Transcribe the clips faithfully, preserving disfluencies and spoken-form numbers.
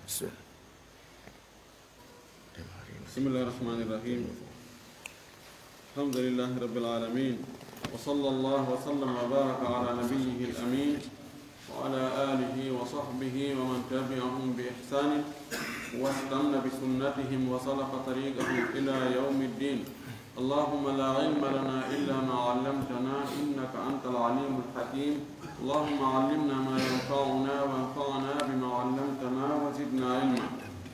بسم الله الرحمن الرحيم. الحمد لله رب العالمين، وصلى الله وسلم وبارك على نبيه الأمين وعلى آله وصحبه ومن تبعهم بإحسان واستن بسنتهم وسلك طريقهم إلى يوم الدين. اللهم لا علم لنا إلا ما علمتنا إنك أنت العليم الحكيم. اللهم علمنا ما ينفعنا وانفعنا بما علمتنا وزدنا علما.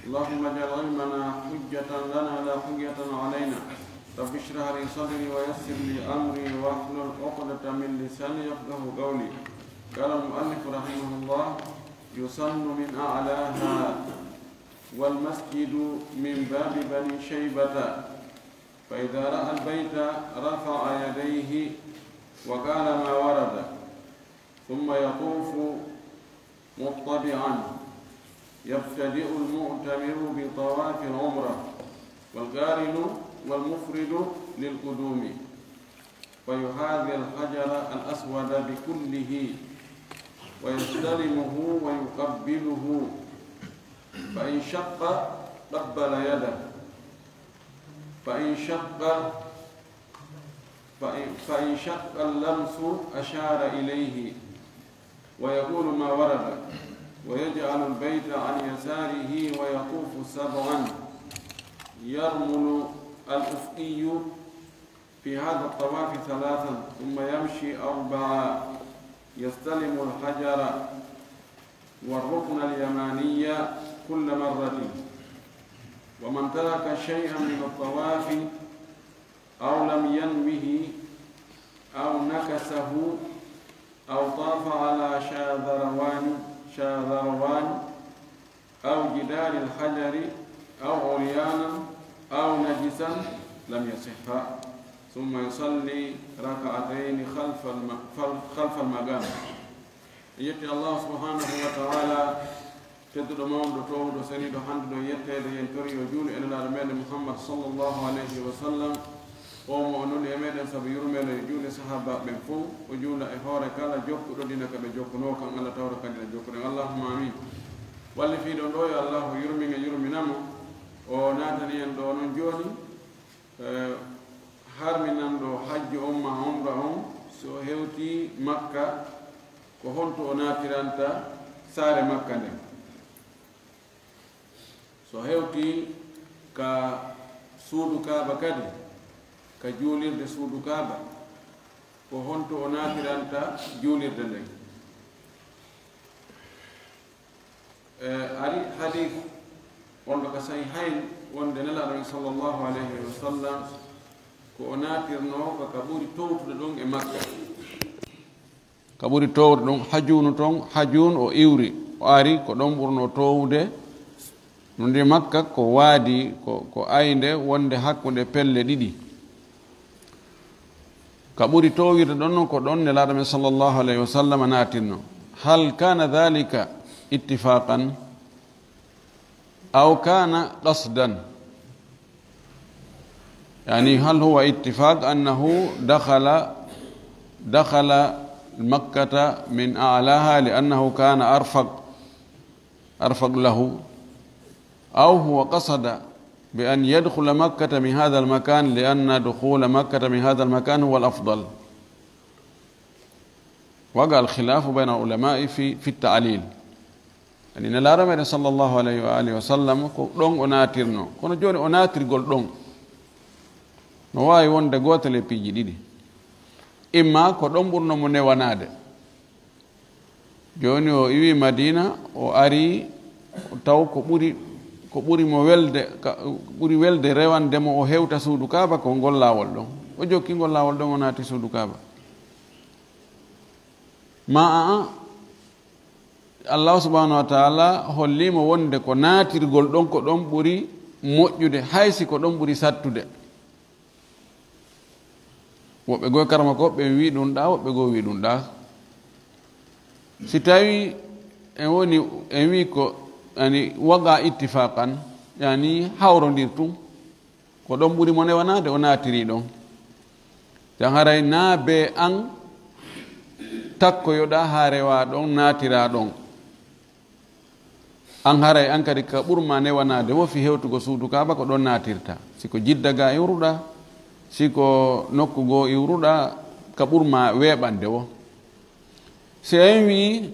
اللهم اجعل علمنا حجة لنا لا حجة علينا. رب اشرح لي صدري ويسر لي أمري واحلل عقدة من لساني يفقه قولي. قال المؤلف رحمه الله: يسن من أعلاها والمسجد من باب بني شيبة، فإذا رأى البيت رفع يديه وقال ما ورد، ثم يطوف مطبعا، يبتدئ المعتمر بطواف العمرة، والقارن والمفرد للقدوم، فيحاذي الحجر الأسود بكله ويستلمه ويقبله، فإن شق قبل يده، فإن شق، فإن، فإن شق اللمس أشار إليه ويقول ما ورد، ويجعل البيت عن يساره ويطوف سبعا، يرمل الأفقي في هذا الطواف ثلاثا، ثم يمشي أربعا، يستلم الحجر والركن اليماني كل مرة. ومن ترك شيئا من الطواف أو لم ينوه أو نكسه أو طاف على شاذروان، شاذروان أو جدار الحجر أو عريانا أو نجسا لم يصح، ثم يصلي ركعتين خلف الم-، خلف المقام. En yetti Allah subhanahu wa ta'ala, tedduɗo, mawɗo, towɗo, seniiɗo, handuɗo yetteede, yen tori yo juulu e Nelaaɗo meɗen Muhammad sallallahu alayhi wa sallam. O mo o nuli e meɗen sabu yurmeende, yo juulu e sahaabaaɓe ɓen fow, o juula e hoore kala jokkuɗo diina ka ɓe jokkunoo kan, Allah tawra ka diina jokkuɗen. Allahumma amin. Wallifiiɗo on ɗoo, yo Allah yurmin en, yurmina mo. O naatani en ɗoo non jooni, eh, harminanɗo hajju on maa umra on, si o hewtii Makka, ko honto o naatiranta saare Makka nden? So hewtii ka suudu Kaaba kadi, ka juulirde suudu Kaaba, ko honto o naatiranta juulirde nden? E, ari hadith wonɗo ka Sahihayn wonde Nelaaɗo men sallallahu alayhi wa sallam ko o naatirnoo ko ka ɓuri towtude ɗon e Makka. Ka ɓuri toowde ɗum, Hajunu ton, Hajun o iwri, o ari, ko ɗon ɓurnoo toowde. No nde Makka ko waadi, ko, ko aynde wonde hakkunde pelle ɗiɗi. Ka ɓuri toowirde ɗon non, ko ɗon Nelaaɗo men sallallahu alayhi wa sallam naatirno. Hal kana dhalika ittifaqan aw kana qasdan? يعني هل هو اتفاق أنه دخل، دخل مكة من أعلاها لأنه كان أرفق، أرفق له، أو هو قصد بأن يدخل مكة من هذا المكان لأن دخول مكة من هذا المكان هو الأفضل؟ وقع الخلاف بين العلماء في، في التعليل. Ani Nelaaɗo meɗen sallallahu alayhi wa alihi wa sallam ko ɗon o naatirno. Kono jooni o naatirgol ɗon no waawi wonde gootel e piiji ɗiɗi. Imma ko ɗon ɓurno mo newanaade. Jooni o iwi Madina, o ari, taw ko ɓuri, ko ɓuri mo welde, ka, ɓuri welde rewande mo o hewta suudu Kaaba ko ngol laawol ɗon. O jokki ngol laawol ɗon, o naati suudu Kaaba. Ma a, a, Allah subhanahu wa ta'ala holli mo wonde ko naatirgol ɗon ko ɗon ɓuri moƴƴude, hay si ko ɗon ɓuri sattude. Woɓɓe goo e karamokooɓe ɓe wi ɗum ɗaa, woɓɓe goo wi ɗum ɗaa. Si tawi en woni, en wi ko, yani, waqa ittifaqan, yani, hawrondir tun. Ko ɗon ɓuri mo newanaade, o naatiri ɗon. Jan haray naa bee an takkoyoɗaa haa rewaa ɗon, naatiraa ɗon. An haray an kadi ka ɓurma newanaade wo fi hewtugo suudu Kaaba ko ɗon naatirta. Si ko Jidda ga iwruɗa, si ko nokku goo iwruɗa, ka ɓurma weeɓande wo. Si en wi'i,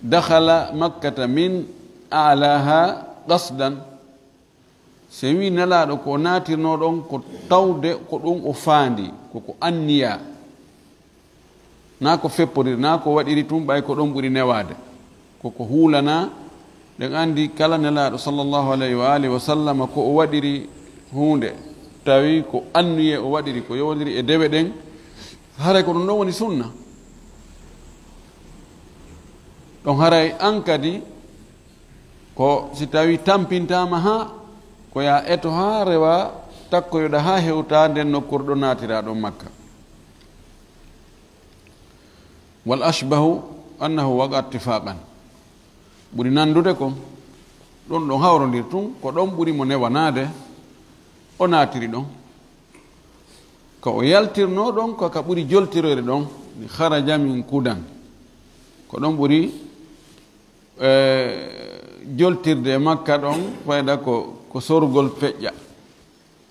"Dakhala Makkata min a'laha qasdan." Si en wi'i Nelaaɗo ko naatirnoo ɗon ko tawde ko ɗum o faandi, ko ko anniya. Naa ko feppodir, naa ko waɗiri tun ɓay ko ɗon ɓuri newaade. Ko ko huulanaa, ɗen anndi kala Nelaaɗo sallallahu alayhi wa alihi wa sallama ko o waɗiri huunde, tawi ko anniye o waɗiri, ko yowondiri e dewe ɗen, haray ko ɗum ɗon woni sunna. Ɗon haray an kadi, ko si tawi tampintaama haa, ko yaa eto haa rewa takkoyoɗa haa hewta nden nokkuure ɗo naatira ɗon Makka. Wal ashbahu annahu waqa ittifaqan. Ɓuri nandude ko ɗon ɗon hawrondir tun, ko ɗon ɓuri mo newanaade, o naatiri ɗon. Ko o yaltirnoo ɗon, ko ka ɓuri joltiroyde ɗon, ni kharaja min kudan. Ko ɗon ɓuri, eh, joltirde e Makka ɗon, fayda ko, ko sorgol feƴƴa.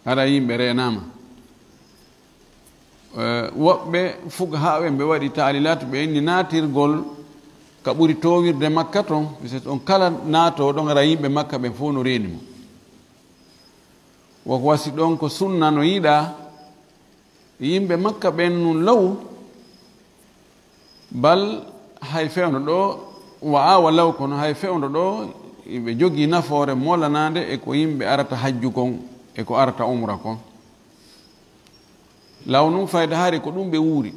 Hara yimɓe reenaama. Eh, woɓɓe fuqahaa ɓe, ɓe waɗi taalilaat, ɓe inni naatirgol ka ɓuri toowirde Makka ton, parce que on kala naatoo ɗon, hara yimɓe Makka ɓen fof no reeni mo. Wo ko wasi ɗon ko sunna no yiɗaa, yimɓe Makka ɓen nun law, bal hay fewndo ɗo, wa awa law kono hay fewndo ɗo, ɓe jogii nafoore molanaande e ko yimɓe arata hajju kon, e ko arata umra kon. Law nun fayda hari ko ɗum ɓe wuuri.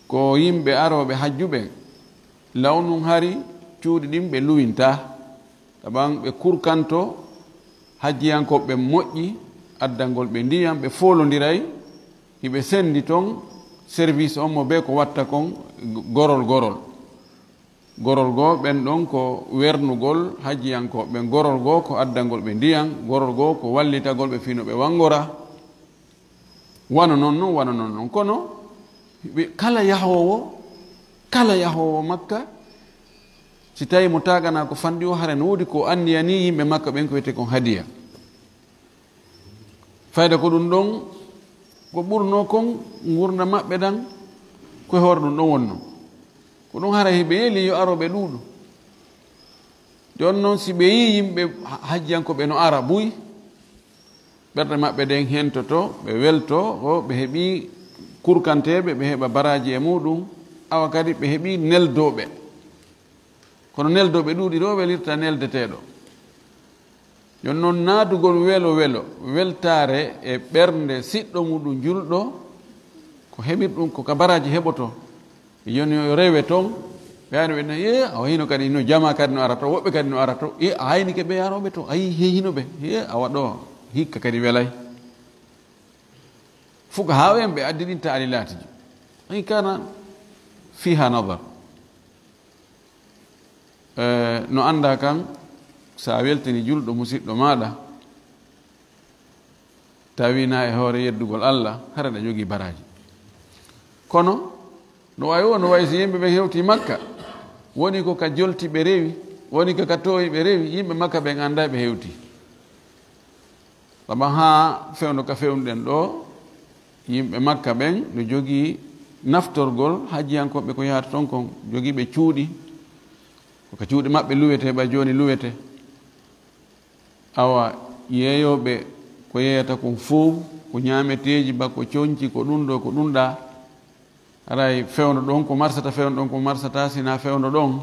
Ko yimɓe arooɓe hajju ɓen. Law nun hari cuuɗi ɗin ɓe luwintaa. Taban ɓe kurkanto hajjiyankooɓe moƴƴi, addangol ɓe ndiyam, ɓe foolondiray, hiɓe sendi ton service on mo be ko watta kon gorol gorol. Gorol goo ɓen ɗon ko wernugol hajjiyankooɓe ɓen, gorol goo ko addangol ɓe ndiyam, gorol goo ko wallitagol ɓe fii no ɓe wangora. Wano non non, wano non non. Kono ɓe, kala yahoowo, kala yahoowo Makka, si tawi mo taaganaa ko fanɗi o, hara no woodi ko anniyani yimɓe Makka ɓen ko wiyetee kon hadiya. Fayda ko ɗum ɗon, ko ɓurnoo kon ngurndan maɓɓe ɗan, ko e hoore ɗum ɗon wonnoo. Ko ɗum hara hiɓe yeli yo arooɓe ɗuuɗu. Jooni non si ɓe yii yimɓe ha-, hajjiyankooɓe no ara buy, ɓerɗe maɓɓe ɗen hentoto, ɓe welto, ko ɓe heɓii kurkanteeɓe, ɓe heɓa baraaji e muuɗum, awa kadi ɓe heɓii neldooɓe. Kono neldooɓe ɗuuɗi ɗo welirta neldeteeɗo. Jooni non naatugol welo welo, weltaare e ɓernde siɗɗo muuɗum julɗo, ko heɓir ɗum, ko ka baraaji heɓoto. Jooni yo rewe ton, ɓe ari ɓe na, "Ye, awa hino kadi, hino jama kadi no ara to, woɓɓe kadi no ara to. Ye, a haynike ɓe arooɓe to, ayi, he hino ɓe. Ye, awa ɗo, hikka kadi welay." Fuqahaa en ɓe addi ɗin taalilaatiji. In kana fiha nadar. Eh, no anndaa kan, so a weltini julɗo musiɗɗo maaɗa, tawi na e hoore yeddugol Allah, hara ɗa jogii baraaji. Kono, no wayi wo, no wayi si yimɓe ɓen hewtii Makka, woni ko ka jolti ɓe rewi, woni ko ka toowi ɓe rewi, yimɓe Makka ɓen anndaa ɓe hewtii. Saba haa fewndo ka fewnuɗen ɗo, yimɓe Makka ɓen no jogii naftorgol hajjiyankooɓe ko yahata ton kon, jogiiɓe cuuɗi, ko ka cuuɗi maɓɓe luwetee, ɓay jooni luwetee. Awa, yeeyooɓe ko yeeyata kon fow, ko ñaameteeji, ba ko conci, ko ɗum ɗo, ko ɗum ɗaa. Haray fewndo ɗon ko marsata, fewndo ɗon ko marsata, sina fewndo ɗon.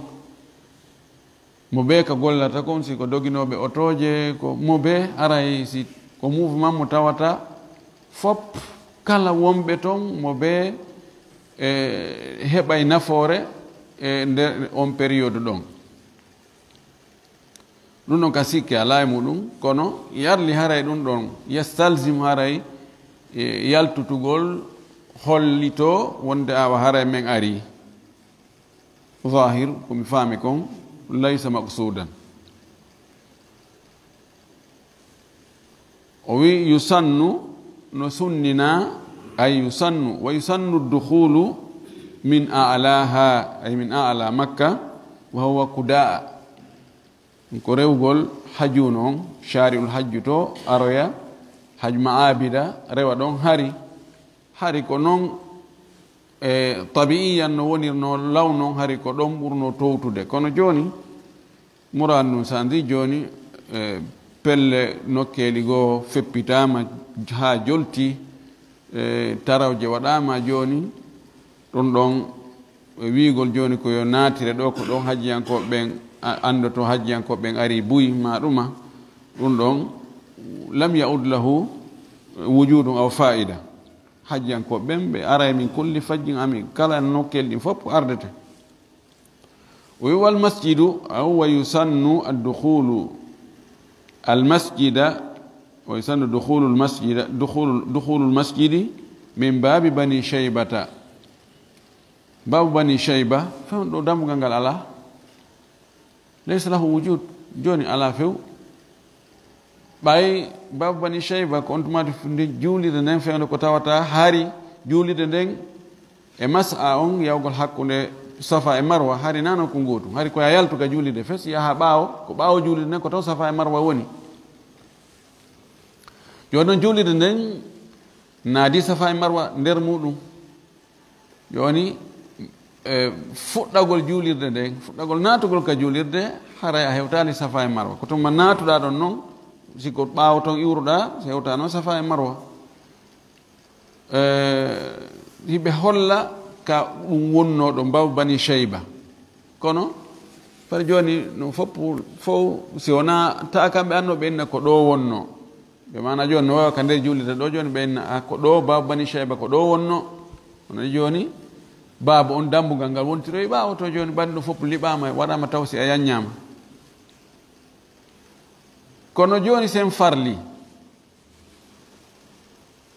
Mo bee ka gollata kon, si ko doginooɓe otooje, ko mo bee, haray si ko mouvement mo tawata fop, kala wonɓe ton, mo bee, e, heɓay nafoore e nder on période ɗon. Ɗum ɗon ka sikke alaa e muɗum, kono yarli haray ɗum ɗon yastalzim haray, e, yaltutugol hollitoo wonde awa haray men arii. Zahir, ko mi faami kon, laysa maqsudan. O wi, "Yusannu", no sunninaa, ay yusannu, "wa yusannu dukhulu min a'laha", ay min a'la Makka, wa huwa Kudaa. Ko rewgol hajjuno on, shari'ul hajju to, aroya haj ma'abida, rewa ɗon hari. Hari ko non, e, tabi'iyan no wonirno law non, hari ko ɗon ɓurno towtude. Kono jooni, murad nun sandi jooni, e, pelle nokkeeli goo feppitaama haa jolti, e, tarawje waɗaama jooni, ɗum ɗon, e, wiigol jooni ko yo naatire ɗo, ko ɗon hajjiyankooɓe ɓen, a-, anndoto hajjiyankooɓe ɓen ari buy ma ɗuma, ɗum ɗon lam ya'ud lahu wujudun aw fa'ida. Hajjiyankooɓe ɓen ɓe aray min kulli fajjin amin, kala nokkeeli ɗin fof ardete. O wi: "Wal masjidu, aw wa yusannu ad-dukhulu al-masjida, wa yusannu dukhulu al-masjida, dukhulu, dukhulu al-masjidi min babi Bani Shaybata." Babu Bani Shayba, fewndo ɗo dambugal ngal alaa. Laysa lahu wujud, jooni alaa few. Ɓay Babu Bani Shayba ko on tuma nde juulirde nden fewndo ko tawata hari juulirde nden e mas'a on yawgol hakkunde Safa e Marwa, hari nano ko ngootu, hari ko ya yaltu ka juulirde fes, yaha ɓaawo, ko ɓaawo juulirde nden ko taw Safa e Marwa woni. Jooni non juulirde nden naadi Safa e Marwa nder muɗum. Jooni, e, fuɗɗagol juulirde nden, fuɗɗagol naatugol ka juulirde, haray a hewtaali Safa e Marwa. Ko tuma naatuɗaa ɗon non, si ko ɓaawo ton iwruɗaa, si hewtaano Safa e Marwa. E, hiɓe holla ka ɗum wonnoo ɗo Babu Bani Shayba. Kono, par jooni, no foppu, fow, si wonaa ta kamɓe annoo ɓe inna ko ɗo wonnoo. Ɓe maana jooni no wawa ka nder juulirde ɗo jooni ɓe inna, a, ko ɗo Babu Bani Shayba ko ɗo wonnoo. Kono jooni, babu on dambugal ngal wontiroyi ɓaawo to jooni ɓandu fof liɓaama, waɗaama taw si a yanñaama. Kono jooni sen farli,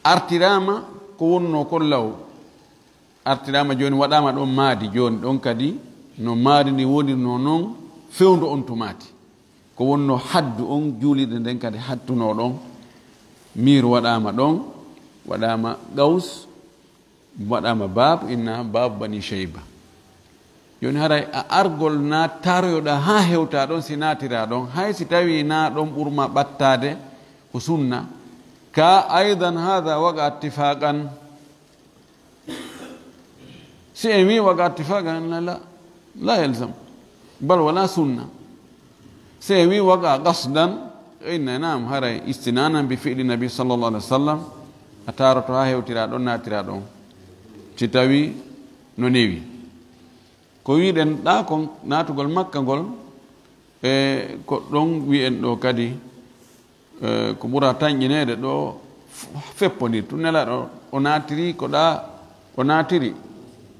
artiraama ko wonnoo kon law. Artiraama jooni waɗaama ɗon maadi, jooni ɗon kadi no maadi ndi wonirnoo non fewndo on tumaati. Ko wonnoo haddu on juulirde nden kadi hattunoo ɗon. Miir waɗaama ɗon, waɗaama Gaws, waɗaama baab, inna baab Bani Shayba. Jooni haray a argol na taroyoɗaa haa hewtaa ɗon si naatiraa ɗon, hay si tawii na ɗon ɓurma ɓattaade ko sunna. Ka aydan hada waqa ittifaqan. Si en wi waqa ittifaqan, la, la, la yalzam. Bal wala sunna. Si en wi waqa qasdan, inna naam, haray istinanan bi fi'li nabi sallallahu alaihi wasallam, a taroto haa hewtiraa ɗon, naatiraa ɗon. Si tawii no newi. Ko wiɗen ɗaa kon naatugol Makka ngol, e ko ɗon wi'en ɗo kadi, e, ko ɓura tanƴineede ɗo f-, feppondir. Tun Nelaaɗo o naatiri ko ɗaa o naatiri.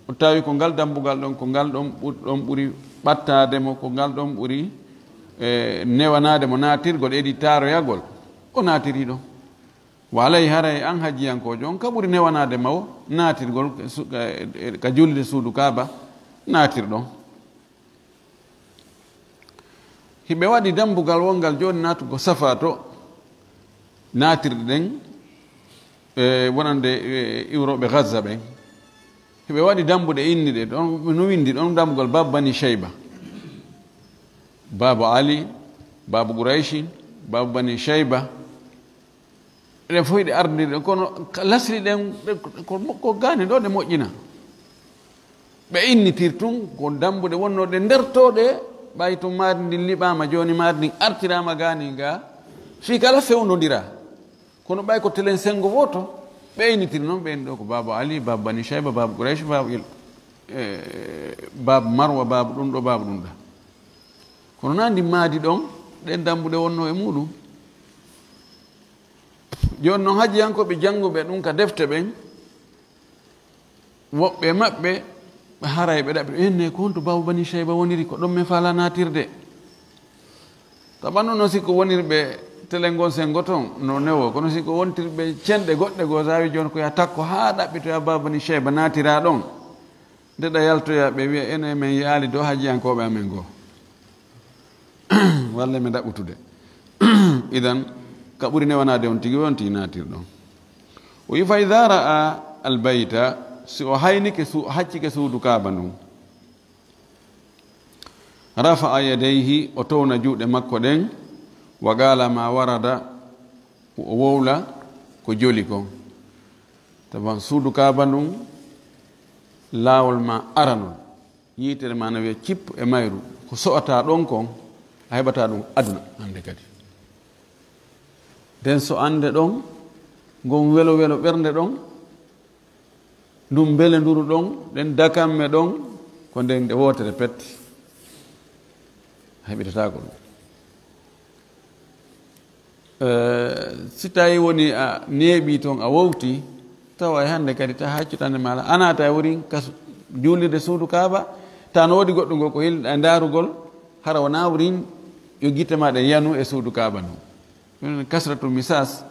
O tawi ko ngal dambugal ɗon, ko ngal ɗon ɓur-, ɗon ɓuri ɓattaade mo, ko ngal ɗon ɓuri, e, newanaade mo naatirgol, edi taaroyagol. O naatiri ɗon. Walay haray an hajjiyankoojo on ka ɓuri newanaade ma o naatirgol ka su-, ka, ka julde suudu Kaaba naatir ɗon. Hiɓe waɗi dambugal wongal jooni naatugo Safa to naatirɗe ɗen, e, wonande, e, iwrooɓe Gaza ɓen. Hiɓe waɗi dambuɗe inniɗe ɗon, no windi ɗon dambugal Babu Bani Shayba. Babu Ali, Babu Qurayshi, Babu Bani Shayba. Ɗen fof hiɗe ardiri ɗen, kono ka lasli ɗen, ɗe ko, ko gaani ɗo ɗe moƴƴina. Ɓe innitir tun, ko dambuɗe wonnooɗe ndertooɗe, ɓay tun maadi ndin liɓaama, jooni maadi ndin artiraama gaani nga, fii kala fewndondira. Kono ɓay ko telen sengo wooto, ɓe innitir non, ɓe inni ɗo ko Babu Ali, Babu Bani Shayba, Babu Quraysh, Babu il-, e, Babu Marwa, Babu ɗum ɗo, Babu ɗum ɗa. Kono na ndin maadi ɗon, ɗen dambuɗe wonnoo e muuɗum. Jooni non hajjiyankooɓe jannguɓe ɗum ka defte ɓen, woɓɓe maɓɓe, ɓe haray ɓe ɗaɓɓi, "Enne, ko honto Babu Bani Shayba woniri? Ko ɗon men faala naatirde." Taɓa non no sikko wonirɓe tele ngon sengo ton, no newo, kono sikko wontirɓe cenɗe goɗɗe goo, saawi jooni ko ya takko haa ɗaɓɓitoya Babu Bani Shayba naatira ɗon. Nde ɗa yaltoya, ɓe wiya, "Ene men yaali dow hajjiyankooɓe amen goo." Walla men ɗaɓɓutude. Idan, ka ɓuri newanaade on tigi, on tigi naatir ɗon. O wi, "Fa idha ra'a al-bayta", si o haynike su-, haccike suudu Kaaba ndun. Rafa'a yadayhi, o towna juuɗe makko ɗen, wa qaala ma warada, o wowla ko joli kon. Taban suudu Kaaba ndun, laawol ma aranol, yiitere ma na wiya cippu e mayru, ko so'ata ɗon kon, a heɓata ɗum aduna hannde kadi. Nden so annde ɗon, ngon welo welo ɓernde ɗon, ndun mbelenduru ɗon, ɗen dakamme ɗon, ko nden nde wootere pet. A heɓitataako ɗum. Eh, si tawi woni a neeɓi ton, a wowti, tawa e hannde kadi ta haccutande maala, a naata e wurin ka su-, juulirde suudu Kaaba, ta no woodi goɗɗum ngol ko hil-, e ndaarugol, hara wona wurin yo gite ma ɗen yanu e suudu Kaaba ndun. Ɗum kasratu misas,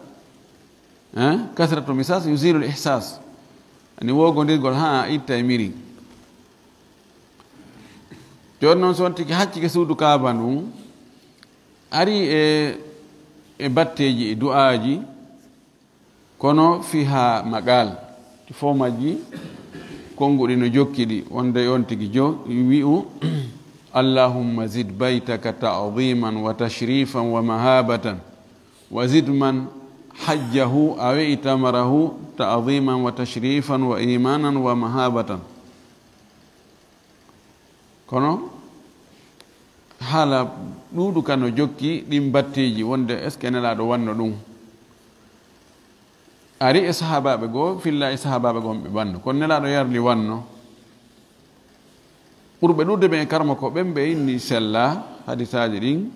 eh? Kasratu misas yuzilul ihsas. Ani wogondirgol ha a itta e miri. Jooni noon, so on tigi haccike suudu Kaaba ndun, ari e, e batteeji, e du'aaji, kono fiha maqal, ɗi fof majji, konnguɗi no jokki ɗi, wonde on tigi jo-, wi'u, "Allahumma zid baytaka ta'ziman wa tashrifan wa mahabatan, wa zid man hajjahu aw i'tamarahu ta'ziman wa tashrifan wa imanan wa mahabatan." Kono haala ɗuuɗu ka no jokki ɗin batteeji, wonde est-ce que Nelaaɗo wanno ɗum? Ari e sahaabaaɓe goo, filla e sahaabaaɓe goo ɓe wanno. Kono Nelaaɗo yarli wanno. Ɓurɓe ɗuuɗude ɓen e karma ko ɓen ɓe inni sella hadisaaji ɗin.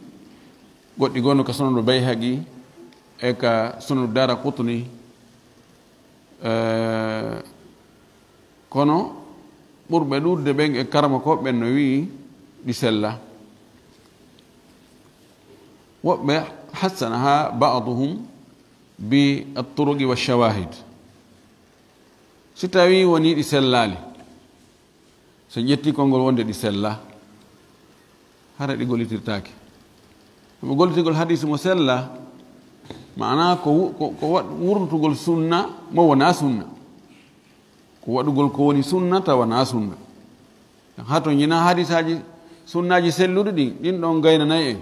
Goɗɗi goo no ka Sunanu Bayhaqi e ka Sunanu Daaraqutni. Eh, kono ɓurɓe ɗuuɗude ɓen e karma ko ɓen no wi'i ɗi sella. Woɓɓe hassana ha ba'duhum bi at-turuqi wa shawahid. Si tawi woni ɗi sellaali, so ƴetti konngol wonde ɗi sella, hara ɗi gollitirtaake. Mo gollitirgol hadis mo sella, maana ko wu-, ko, ko wa-, wurnutugol sunna mo wona sunna. Ko waɗugol ko woni sunna tawa na sunna. Hato ñina hadisaaji sunnaaji selluɗi ɗin, ɗin ɗon gaynanay en.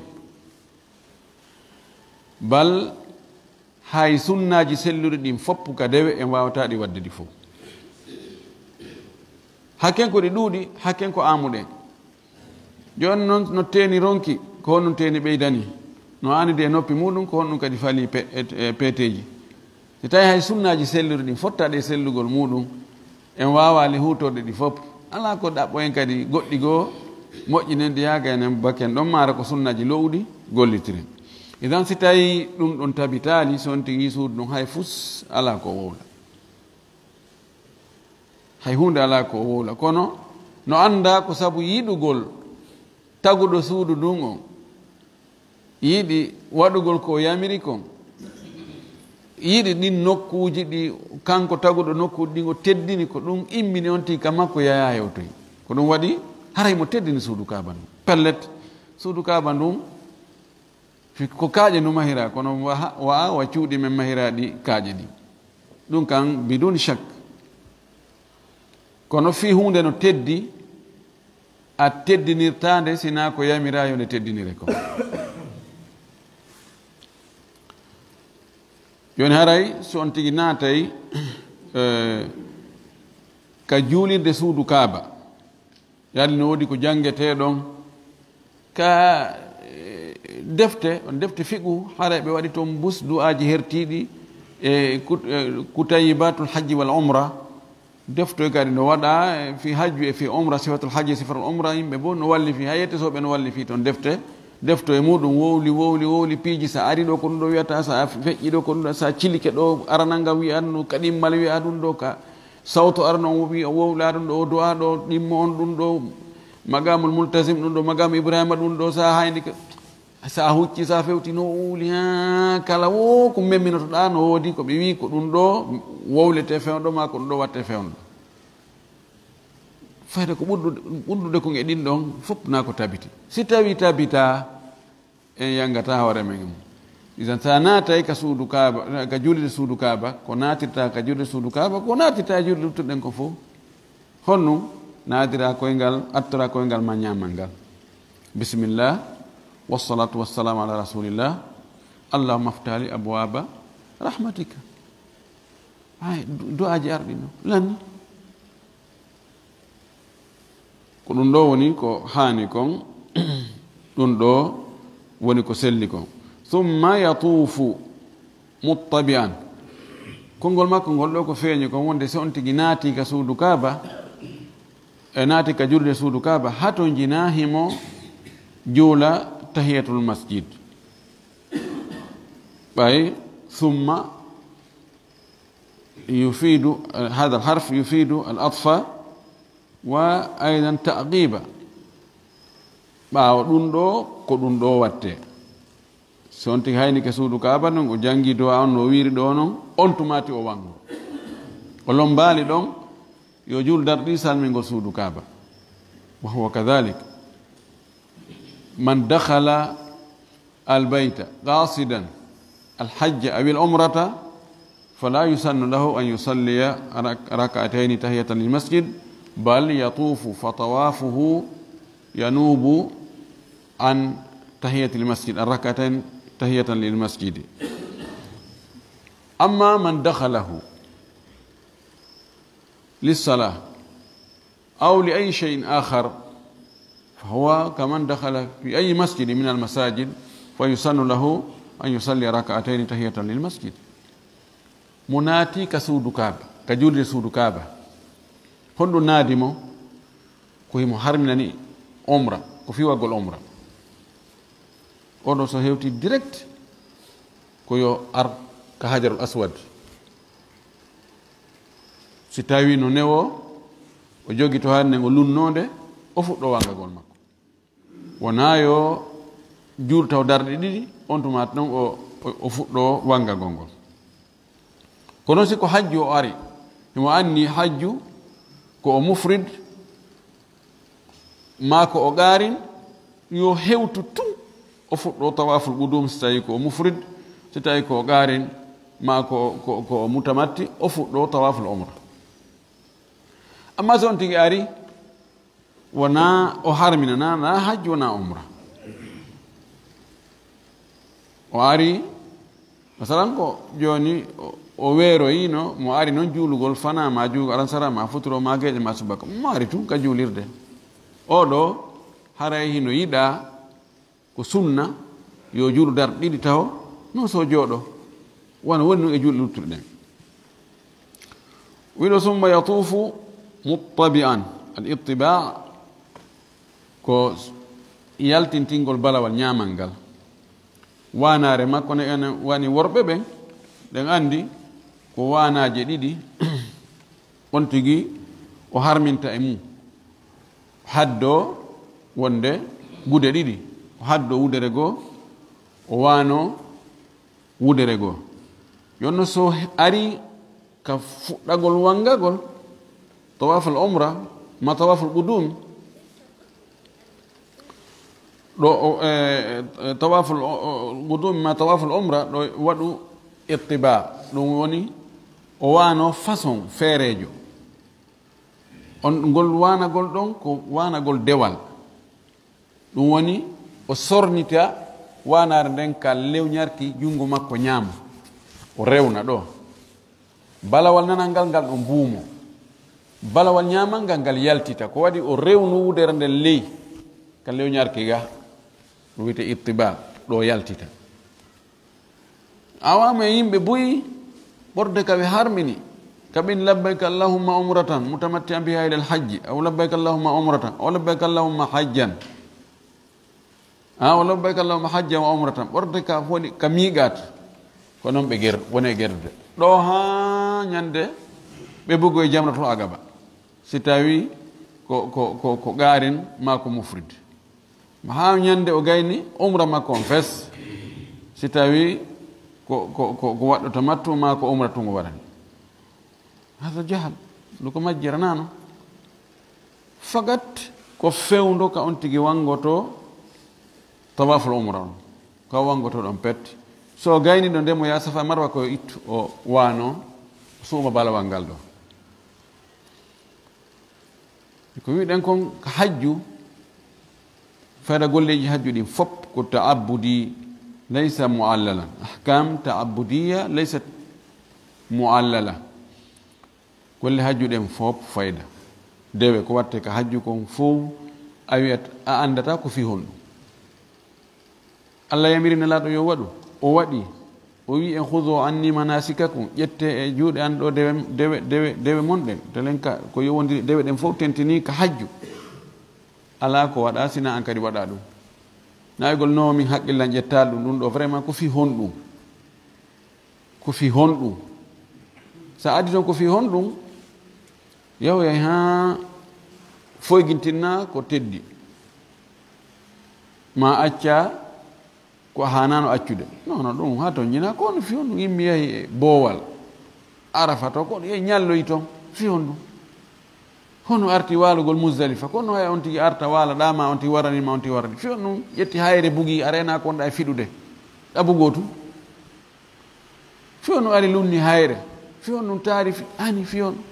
Bal hay sunnaaji selluɗi ɗin fof ka dewe en waawata ɗi waɗde ɗi fof. Hakken ko ɗi ɗuuɗi, hakken ko aamuɗen. Jooni noon no teeni ronki, ko honɗum teeni ɓeydani? No anndi e noppi muɗum, ko honɗum kadi fali pe-, e, e peeteeji? Si tawi hay sunnaaji selluɗi ɗin fottaɗi e sellugol muɗum, en waawaali huutorde ɗi fof. Alaa ko ɗaɓɓo en kadi goɗɗi goo, moƴƴinen ɗi yaaka enen bakken ɗon, maara ko sunnaaji lo'uɗi gollitiren. Idan si tawi ɗum ɗon tabitaali, so on tigi suudu ɗum hay fus, alaa ko wowla. Hay huunde alaa ko o wowla. Kono no annda ko sabu yiɗugol taguɗo suudu ndun on, yiɗi waɗugol ko o yamiri kon, yiɗi ɗin nokkuuji ɗi kanko taguɗo nokkuuji ɗin o teddini, ko ɗum immini on tigi ka makko yaya hewtoyi. Ko ɗum waɗi haray mo teddini suudu Kaaba ndun. Pellet, suudu Kaaba ndun, fi-, ko kaaƴe no mahira, kono wa, wa, wa cuuɗi men mahiraaɗi kaaƴe ɗin. Ɗum kan bidun shak. Kono fii huunde no teddi, a teddinirtaande sinaa ko yamiraa yo nde teddinire kon. Jooni haray, so on tigi naatay, eh, ka juulirde suudu Kaaba, yaani no woodi ko janngetee ɗon, ka, eh, defte, on defte fiqhu, haray ɓe waɗi toon bus du'aaji hertiiɗi e kut-, eh, Kutayibatul Hajji wal Umra. Deftoy kadi no waɗa, eh, fi hajju e fi umra, sifatul hajji e sifatul umra, yimɓe bo no wallifi, hay yettesoɓe no wallifi toon defte. Defto e muɗum wowli, wowli, wowli piiji, sa ari ɗo ko ɗum ɗo wiyata, sa feƴƴi ɗo ko ɗum ɗo, sa cilike ɗo, aranal ngal wiya ɗum ɗo, ka ɗimmal wiya ɗum ɗo, ka sawto arano on wi-, wowla ɗum ɗo, o du'a ɗo, ɗimmo on ɗum ɗo, maqamul multazim ɗum ɗo, maqamu Ibrahima ɗum ɗo, sa hayni ka, sa hucci, sa fewti no wowli, ha, kala wo ko meminotoɗa no woodi ko ɓe wi ko ɗum ɗo wowlete fewndo ma ko ɗum ɗo watte fewndo. Fayda ko ɓurɗude, ɓurɗude kon e ɗin ɗon fof na ko tabiti. Si tawi tabita, en yangata hoore men. Idan sa naatay ka suudu Kaaba, ka juulirde suudu Kaaba, ko naatirta ka juulirde suudu Kaaba, ko naatirta e juulirde luttuɗen ko fof. Honɗum? Naatira koyngal, attora koyngal ma ñaamal ngal. Bismillah, wassalatu wassalamu ala rasulillah, allahumma aftah li abwaba rahmatika. Ay, du-, du'aaji arɗi no lanni. Ko ɗum ɗo woni ko haani kon, ɗum ɗo woni ko selli kon. Thumma yatuufu muttabi'an. Konngol makko ngol ɗo ko feeñi kon wonde si on tigi naati ka suudu Kaaba, e naati ka julde suudu Kaaba, hato njina himo juula tahiyatul masjid. Ɓay, thumma yufidu, eh, hada al harf yufidu al atfa wa aydan taqiba. Ɓaawo ɗum ɗo, ko ɗum ɗo watte. Si on tigi hayni ke suudu Kaaba non, o jangi du'a on no wiiri ɗo non, on tumati o wango. O lombaali ɗon, yo juul darɗi salmingol suudu Kaaba. Wa huwa kadhalik. Man dakhala al bayta qasidan al hajja aw al umrata fala yusannu lahu an yusalliya rak-, rak'atayni tahiyatan lil masjid, bal yatufu fa tawafuhu yanubu an tahiyatil masjid, ar-rak'atayn tahiyatan lil masjidi. Amma man dakhalahu lis-salah aw li ayyi shay'in akhar, fa huwa kaman dakhala fi ayyi masjidin min al-masajid, fa yusannu lahu an yusalli rak'atayn tahiyatan lil masjid. Mo naati ka suudu Kaaba, ka julde suudu Kaaba, honɗum naadi mo? Ko himo harminani umra, ko fiwagol umra. Oɗo so hewti direct, ko yo ar ka Hajarul Aswad. Si tawi no newo, o jogi to hande ngo lunnonde, o fuɗɗo wangagol makko. Wona yo juul taw darɗe ɗiɗi, on tuma ɗon o, o, o fuɗɗo wangagol ngol. Kono si ko hajju o ari, himo anni hajju ko o mufrid, maa ko o qaarin, yo hewtu tun o fuɗɗo tawaful qudum si tawi ko o mufrid, si tawi ko o qaarin, maa ko, ko, ko o mutamatti, o fuɗɗo tawaful umra. Amma so on tigi ari, wona o harminana, na hajju, wona umra. O ari, masalan ko jooni o, o weeroyino, mo ari noon juulugol fana, ma juulugol alansara, ma futuro, ma geeƴe, ma subaka. Mo ari tun ka juulirde. Oɗo, haray hino yiɗa ko sunna, yo juulu darɗe ɗiɗi taho, non so jooɗo. Wano woni nun e juulɗe luttuɗe ɗen. Wiɗo, summa yatuufu muttabi'an. Al ittiba' ko yaltintingol balawal ñaamal ngal. Waanaare makko ne ene wani worɓe ɓen, ɗen andi ko waanaaje ɗiɗi, on tigi o harminta e mum. Haddoo wonde gude ɗiɗi, o haddoo wudere goo, o waanoo wudere goo. Yonno so ari ka fuɗɗagol wangagol, tawaful umra, ma tawaful qudum, ɗo, o, e, e, tawaful, o, o, qudum, ma tawaful umra, ɗo waɗu ittiba, ɗum woni o waano façon feereejo. On, ngol waanagol ɗon ko waanagol dewal. Ɗum woni o sornita waanaare nden ka lewñarki junngo makko ñaamo. O rewna ɗo. Balawal nanal ngal, ngal ɗo mbuumo. Balawal ñaamal ngal, ngal yaltita. Ko waɗi o rewno wudere nden ley ka lewñarki ga. Ɗum wiyetee ittiba, ɗo yaltita. Awa ma yimɓe buy ɓorde ka ɓe harmini, ka ɓen labbayka allahumma umratan mutamatti'an biha ila alhajji, aw labbayka allahumma umratan, aw labbayka allahumma hajjan. A, aw labbayka allahumma hajjan wa umratan. Ɓorde ka foni ka miiqaat. Ko non ɓe ger-, woni e gerde. Ɗo haa ñande ɓe bugo e jamratul aqaba. Si tawi ko, ko, ko, ko qaarin maa ko mufrid. Ma haa ñande o gayni umra makko on fes, si tawi ko, ko, ko, ko waɗɗo tamattu maa ko umra tun o waɗani. Hada jahal, ɗum ko majjiranaano. Fakat ko fewndo ka on tigi wangoto tawaful umra on. Ka wangoto ɗon pet. So o gayni ɗo nde mo yaa Safa Marwa ko ittu o waano suuma balawal ngal ɗo. Ko wiɗen kon ka hajju, Fayda golleeji hajju ɗin fop ko ta'abbudi, laysa mu'allalan. Ahkam ta'abbudiya laysat mu'allala. Golle hajju ɗen fop fayda. Dewe ko watte ka hajju kon fow, a wi'at, a anndata ko fii honɗum. Allah yamiri Nelaaɗo yo waɗu, o waɗi. O wi'i en, "Khudhu anni manasikakum", ƴette e juuɗe an ɗo dewe, dewe, dewe, dewe mon ɗen. Telen ka, ko yowondiri dewe ɗen fow tentini ka hajju. Alaa ko waɗa, sina an kadi waɗa ɗum. Naayugol no min haqqillan ƴettaali ɗum, ɗum ɗo vraiment ko fii honɗum? Ko fii honɗum? Sa addi toon ko fii honɗum? Yahoyay haa foygintinna ko teddi. Ma acca ko a haanaano accude. Non, non, ɗum haa toon njina ko on fii honɗum? Yimɓe yahi e boowal. Arafa to ko e ñalloyi toon. Fii honɗum? Hono arti waalugol Muzdalifa, kono hay on tigi arta waala ɗaa ma on tigi warani ma on tigi warani. Fii honɗum ƴetti hayre bugi a reena ko wonɗa e fiɗude. Ɗabu gootu. Fii honɗum ari lunni hayre. Fii honɗum taari fi-, ani fii honɗum.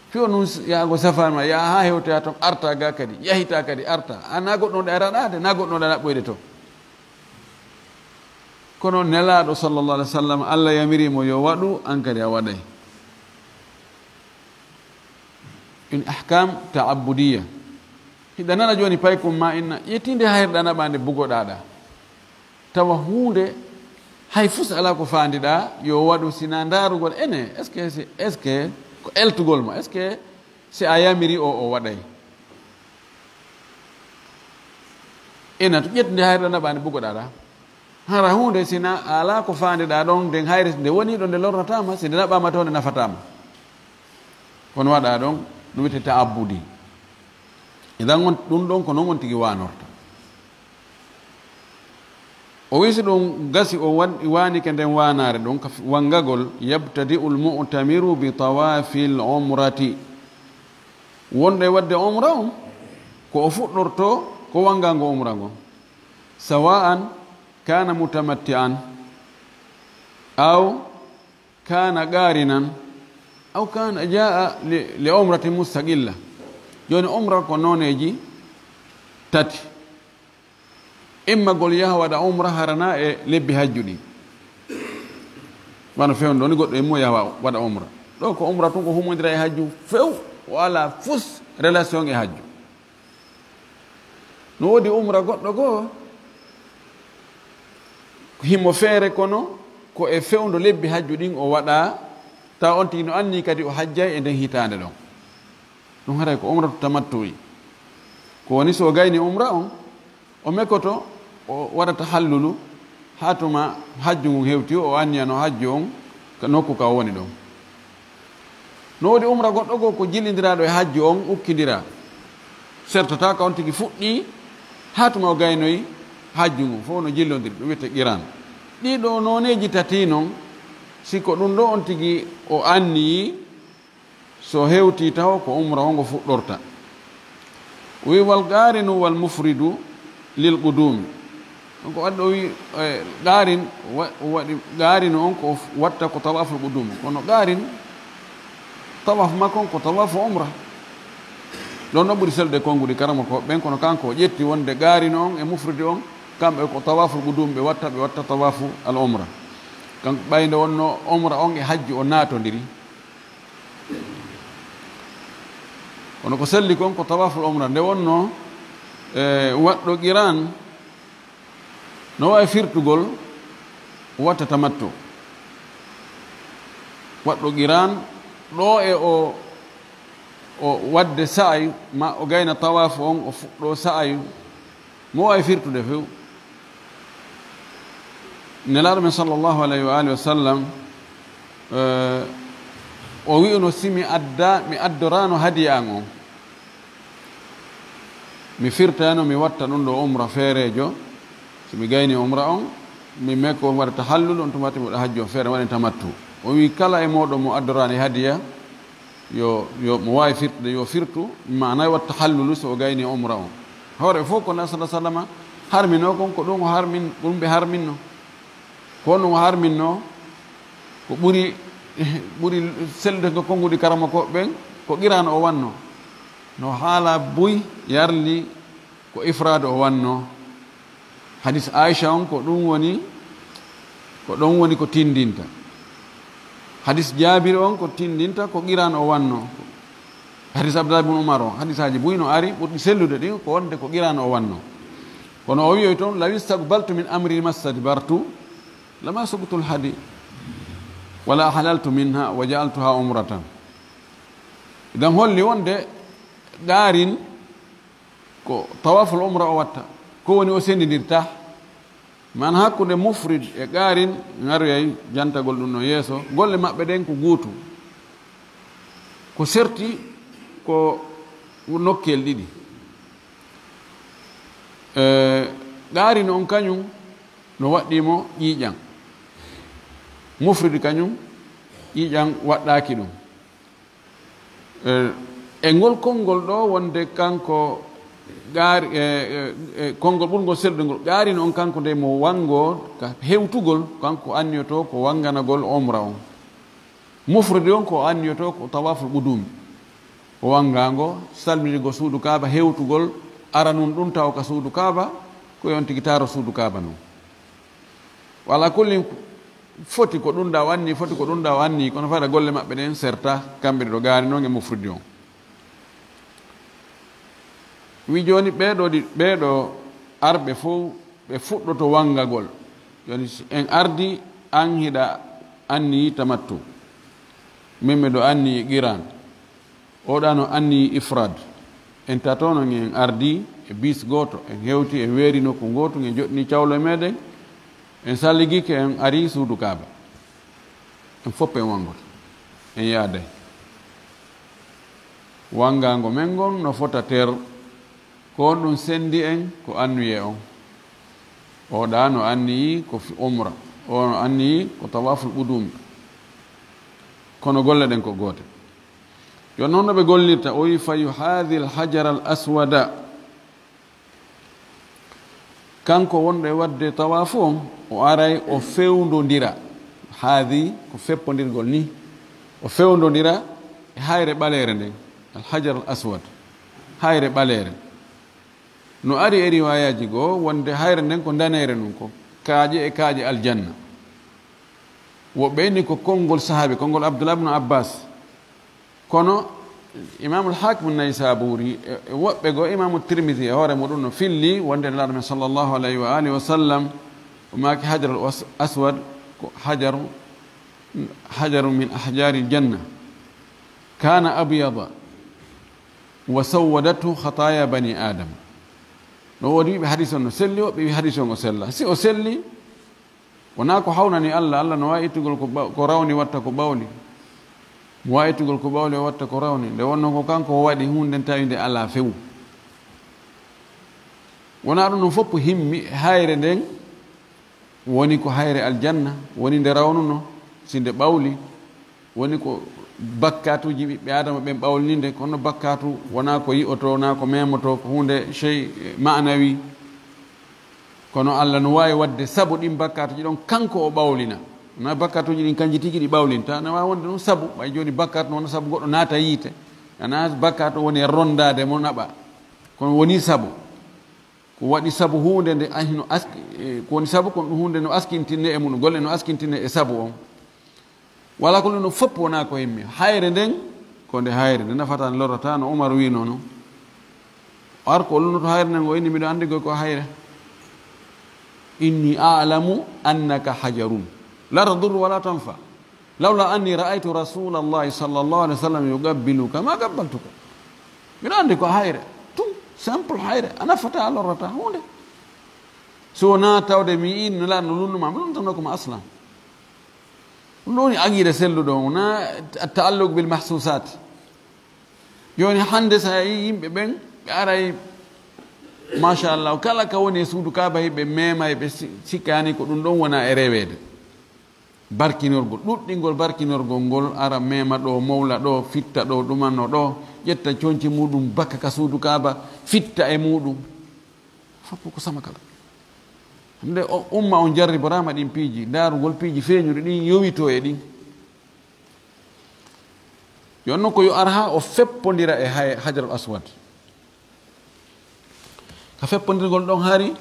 Fii honɗum s-, yaago safaan ma, yaa haa hewtoya toon, arta ga kadi, yahita kadi, arta. A na goɗɗo ɗo ɗaɗaade, na goɗɗo ɗo ɗaɓɓoyde toon. Kono Nelaaɗo sallallahu alaihi wasallam, Allah yamiri mo yo waɗu, an kadi a waɗay. In ahkam ta'abbudiya. Hiɗa nana jooni paykun ma inna, ƴetti nde hayre ɗa naɓa nde bugoɗaa ɗa. Tawa huunde hay fus alaa ko faandiɗaa, yo waɗu sina ndaarugol ene, est-ce que si, est-ce que ko eltugol ma, est-ce que si a yamiri o, o waɗay? Ina to ƴetti nde hayre ɗa naɓa nde bugoɗaa ɗa. Hara huunde sina alaa ko faandiɗaa ɗon, nden hayre nde woni ɗo nde lornataama, si nde naɓaama to nde nafataama. Kono waɗa ɗon, ɗum wiyetee ta'abbudi. Idan on, ɗum ɗon ko non on tigi waanorta. O wii si ɗum gasi o wan-, waanike nden waanaare ɗum, ka f-, wangagol, "Yabtadi'ul mu'tamiru bi tawaafil umrati." Wonɗo e waɗde umra on, ko o fuɗɗorto ko wangango umra ngon. Sawa'an kana mutamatti'an, aw kana qarinan, aw kana jaa li, li umratin mustaqilla. Jooni umra ko nooneeji tati. Immagol yaha waɗa umra harana e lebbi hajju ɗi. Wano fewndo ni goɗɗo immo yaha wa-, waɗa umra. Ɗo ko umra tun ko humondira e hajju few, o ala fus relation e hajju. No woodi umra goɗɗo goo, himo feere kono ko e fewndo lebbi hajju ɗin o waɗa, tawa on tigi no anni kadi o hajjay e nden hitaande ɗon. Ɗum haray ko umratu tamattu'i. Ko woni so o gayni umra on, o mekoto, o waɗa tahallulu, haa tuma hajju ngun hewti, o anniyano hajju on ka nokku ka o woni ɗon. No woodi umra goɗɗo goo ko jillindiraaɗo e hajju on, ukkindira. Sertata ka on tigi fuɗɗi, haa tuma o gaynoyi hajju ngun, fof no jillondiri, ɗum wiyetee qiran. Ɗii ɗoo nooneeji tati non, si ko ɗum ɗoo on tigi o anniyi, so hewtii taho ko umra o ngo fuɗɗorta. O wi, "Wal qarinu wal mufridu lil qudumi." Donc, o addi o wi, eh, qarin, wa-, o waɗi qarinu on ko f-, watta ko tawaful qudum. Kono qarin, tawaf makko on ko tawafu umra. Ɗon no ɓuri selde konnguɗi karamokooɓe ɓen, kono kanko o ƴetti wonde qarinu on e mufridu on, kamɓe ko tawaful qudum ɓe watta, ɓe watta tawafu al umra. Kanko ɓay nde wonno umra on e hajju o naatondiri. Kono ko selli kon ko tawaful umra. Nde wonno, e, waɗɗo qiran, no wawi firtugol, watta tamattu. Waɗɗo qiran, ɗo e o, o waɗde sa'ayu, ma o gayna tawafu on, o fuɗɗo sa'ayu, mo wawi firtude few. Nelaaɗo men sallallahu alayhi wa alihi wa sallam, eh, o wi'uno, "Si mi adda, mi addorano hadiya an on, mi firtayno, mi watta ɗum ɗo umra feereejo. Si mi gayni umra on, mi mekko, mi waɗa tahallul, on tuma mi waɗa hajju on feere, mi waɗa tamattu." O wi, "Kala e mooɗon mo addorani hadiya, yo, yo mo waawi firtude, yo firtu, maanaa yo waɗ tahallulu so o gayni umra on." Hoore fof ko Nabi sallallahu alaihi wasallam harminoo kon, ko ɗum o harmin-, ko ɗum ɓe harminno. Ko honɗum o harminno? Ko ɓuri, ɓuri sellude ko konnguɗi karamokooɓe ɓen, ko qiraan o wanno. No haala buy yarli Ko ifraad o wanno. Hadis Aisha on ko ɗum woni, ko ɗon woni ko tindinta. Hadis Jabir on ko tindinta ko qiran o wanno. Hadis Abdullah ibn Umar on, hadisaaji buy no ari, ɓurɗi sellude ɗin ko wonde ko qiran o wanno. Kono o wi'oy toon, "Law istaqbaltu min amri mastadbartu, lama suqtul hadi, wala halaltu minha wa ja'altuha umratan." Idan holli wonde qaarin ko tawaful umra o watta, ko woni o sendindirta. Man hakkunde mufrid e qaarin, ngaroyay jantagol ɗum no yeeso, golle maɓɓe ɗen ko gootu. Ko serti ko nokkel ɗiɗi. E, qaarin on kañum no waɗɗii mo ƴiiƴan. Mufrid kañum ƴiiƴan waɗɗaaki ɗum. E, e ngol konngol ɗo wonde kanko qaari-, e, e, e konngol ɓurngol sellude ngol, qaarin on kanko nde mo wanngo ka hewtugol, kanko anniyotoo ko wannganagol umra on. Mufridi on ko anniyotoo ko tawaful qudumi. O wanngango, salminirgo suudu Kaaba, hewtugol aranun ɗum taw ka suudu Kaaba, ko yon tigi taaro suudu Kaaba non. Wala kulli foti ko ɗum ɗa o anni, foti ko ɗum ɗa o anni, kono fada golle maɓɓe ɗen serta, kamɓe ɗo gaari non e mufridi on. Wi jooni ɓee ɗo ɗi-, ɓee ɗo arɓe fof ɓe fuɗɗoto wanngagol. Jooni si en ardi, an hiɗa anni tamattu, min miɗo anni qiran. Oɗa no anni ifrad. En tato non en ardi e bis gooto, en hewti, en weeri nokku ngootu, en joɗɗini cawlo e meɗen, en salligike, en ari suudu Kaaba. En fof en wanngoto, en yaaday. Wanngaango men ngon no fota ter, ko on ɗum sendi en ko annuye on. Oɗa no anniyi ko fi-, umra, o no anniyi ko tawaful qudumi. Kono golle ɗen ko goote. Yo noon no ɓe gollirta, o wi: "Fa yuhaadhi al hajar al aswada." Kanko wonɗo e waɗde tawaafu on, o aray o fewndondira. Haadhi ko feppondirgol ni. O fewndondira e hayre ɓaleere nden, al hajar al aswad, hayre ɓaleere. No ari e riwayaaji goo wonde hayre nden ko ndaneere nun, ko kaaƴe e kaaƴe aljanna. Woɓɓe inni ko konngol sahaabi, konngol Abdullah ibn Abbas. Kono Imamul Hakim Naysaburi e, e woɓɓe goo, Imamu Tirmidhi e hoore muɗum no filli wonde Nelaaɗo men sallallahu alayhi wa alihi wa sallam o maaki hajarul as-, aswad ko hajaru, hajaru min ahjaril janna. Kana abyada wa sawwadathu khataya bani Adam. No woodi wiɓe hadis on no selli, woɓɓe wi hadis on o sella. Si o selli, wonaa ko hawnani Allah. Allah no waawi ittugol ko ɓaw-, ko rawni watta ko ɓawli. Mo waawi ittugol ko ɓawli o watta ko rawni. Nde wonno ko kanko o waɗi huunde nden tawi nde alaa few. Wonaa ɗum ɗum fof himmi hayre nden woni ko hayre aljanna, woni nde rawnuno, si nde ɓawli, woni ko bakkatuuji ɓiɓɓe Aadama ɓen ɓawlininde, kono bakkatu wonaa ko yi'oto, wonaa ko memoto, ko huunde sey ma'nawi. Kono Allah no waawi waɗde sabu ɗin bakkatuuji ɗon kanko o ɓawlina. Wonaa bakkatuuji ɗin kanji tigi ɗi ɓawlinta, no waawi wonde ɗum sabu, ɓay jooni bakkatu no wona sabu goɗɗo naata yiite. Wonaa bakkatu woni e rondaade mo naɓa. Kono woni sabu. Ko waɗi sabu huunde nde, ah, hino aski-, e, ko woni sabu kon ɗum huunde no askintinne e muɗum, golle no askintinne e sabu on. Wala ko ɗum ɗum fof wonaa ko himmi. Hayre nden, ko nde hayre, nde nafata, nde lorrata, no Umar wiino non. Ar ko o lunnoto hayre nden, o inni, "Miɗo anndi koy ko hayre. Inni a'lamu annaka hajarun. La tadurru wala tanfa." Lawla anni ra'aytu Rasulallahi sallallahu alaihi wasallam yuqabbiluka ma qabbaltuka. Miɗo anndi ko hayre. Tout simple hayre. A nafata, a lorrata huunde. So wonaa tawde mi yi'ii Nelaaɗo no lunnuma, mi lunnatano ko ma aslan. Ɗum ɗo woni aqiida selluɗo, wonaa ta'alluq bil mahsusat. Jooni hannde so a yii yimɓe ɓen, ɓe aray, machallah, kala ka woni e suudu Kaaba, ɓe meema, ɓe si-, sikkaani ko ɗum ɗon wona e reweede. Barkinorgol, ɗuɗɗingol barkinorgol ngol, ara meema ɗo, mowla ɗo, fitta ɗo, ɗumanno ɗo, ƴetta conci muɗum, bakka ka suudu Kaaba, fitta e muɗum. Fof ko sama kala. Hannde o, umma on jarriboraama ɗin piiji, ndaarugol piiji feeñuɗi ɗin, yowito e ɗin. Yo non ko yo ar haa o feppondira e hay-, Hajarul Aswad. Ka feppondirgol ɗon hari,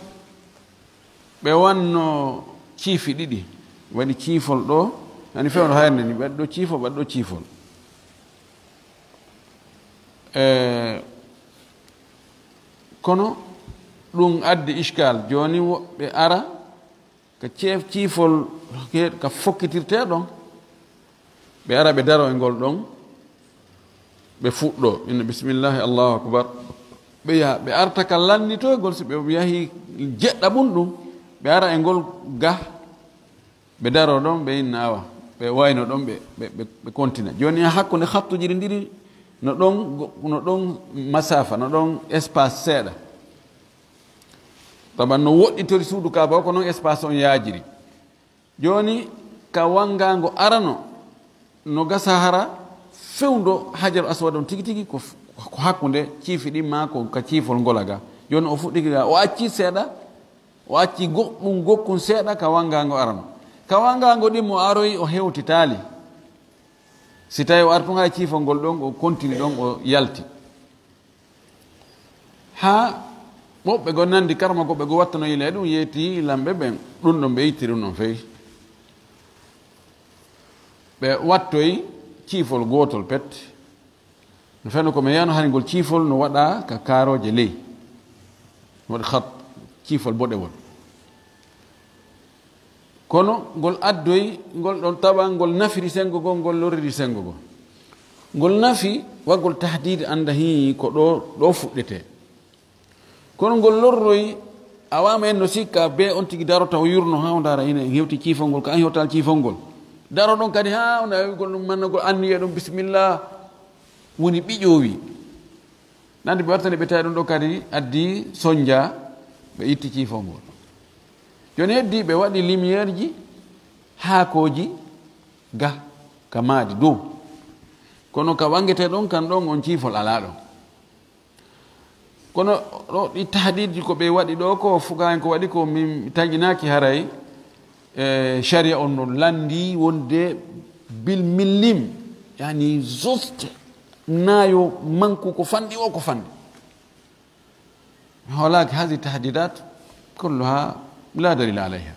ɓe wanno ciifi ɗiɗi. Waɗi ciifol ɗo, ani fewndo hayre nde ni, ɓe waɗi ɗo ciifol, ɓe waɗi ɗo ciifol. E, kono ɗum addi iskal. Jooni woɓɓe ara ka ceef ciifol ke-, ka fokkitirte ɗon. Ɓe ara ɓe daro e ngol ɗon, ɓe fuɗɗo, inna bismillahi, Allahu akbar. Ɓe yaha, ɓe arta ka lannitoygol, si ɓe yahi jeɗɗa ɓum ɗum, ɓe ara e ngol ga, ɓe daro ɗon, ɓe inna awa, ɓe wayno ɗon, ɓe, ɓe, ɓe, ɓe kontina. Jooni, ha hakkunde hattuji ɗi ɗiɗi, no ɗon go-, no ɗon masafa, no ɗon espace seeɗa. Taban no woɗɗitori suudu Kaaba o, ko noon espace on yaajiri. Jooni, ka wanngaango arano, no gasa hara fewndo Hajar Aswad on tigi tigi ko f-, ko hakkunde ciifi ɗin maa ko ka ciifol ngola ga. Jooni o fuɗɗiki ga, o acci seeɗa, o acci goɗɗum gokkun seeɗa ka wanngaango arano. Ka wanngaango ɗin mo aroyi o hewtitaali. Si tawi o artun hay ciifol ngol ɗon, o kontini ɗon, o yalti. Haa woɓɓe goo nanndi karma goɓɓe goo wattano yila e ɗum, yeeti lamɓe ɓen, ɗum ɗon ɓe itti ɗum ɗon fey. Ɓe wattoyi ciifol gootol pet. No feno ko mi yano hani ngol ciifol no waɗa ka kaarooje ley. Waɗi khat, ciifol boɗewol. Kono ngol addoyi, ngol ɗon tawa, ngol nafiri senngo goo, ngol lorriri senngo goo. Ngol nafi, waggol tahdid annda hii ko ɗo, ɗo fuɗɗete. Kono ngol lorroyi, a waama en no sikka, be on tigi darota o yurno haa o ndaara ina hewti ciifol ngol, ka an hewtal ciifol ngol. Daro ɗon kadi haa o ndaara wi'gol ɗum mannagol anniya ɗum, bismillah, woni ɓiƴoowi. Nandi ɓe wartani ɓe tawi ɗum ɗo kadi addi sonja, ɓe itti ciifol ngol. Jooni heddi ɓe waɗi lumière ji, haakooji, ga, ka maadi dow. Kono ka wangete ɗon kan ɗon on ciifol alaa ɗon. Kono ɗo ɗi tahdidji ko ɓe waɗi ɗo ko fuka en ko waɗi ko min taƴinaaki haray, e, sharia on no landi wonde bil millim, yani juste naayo manku ko fanɗi o ko fanɗi. Hoolaaki haadi tahdidat kulluha la dalila alayha.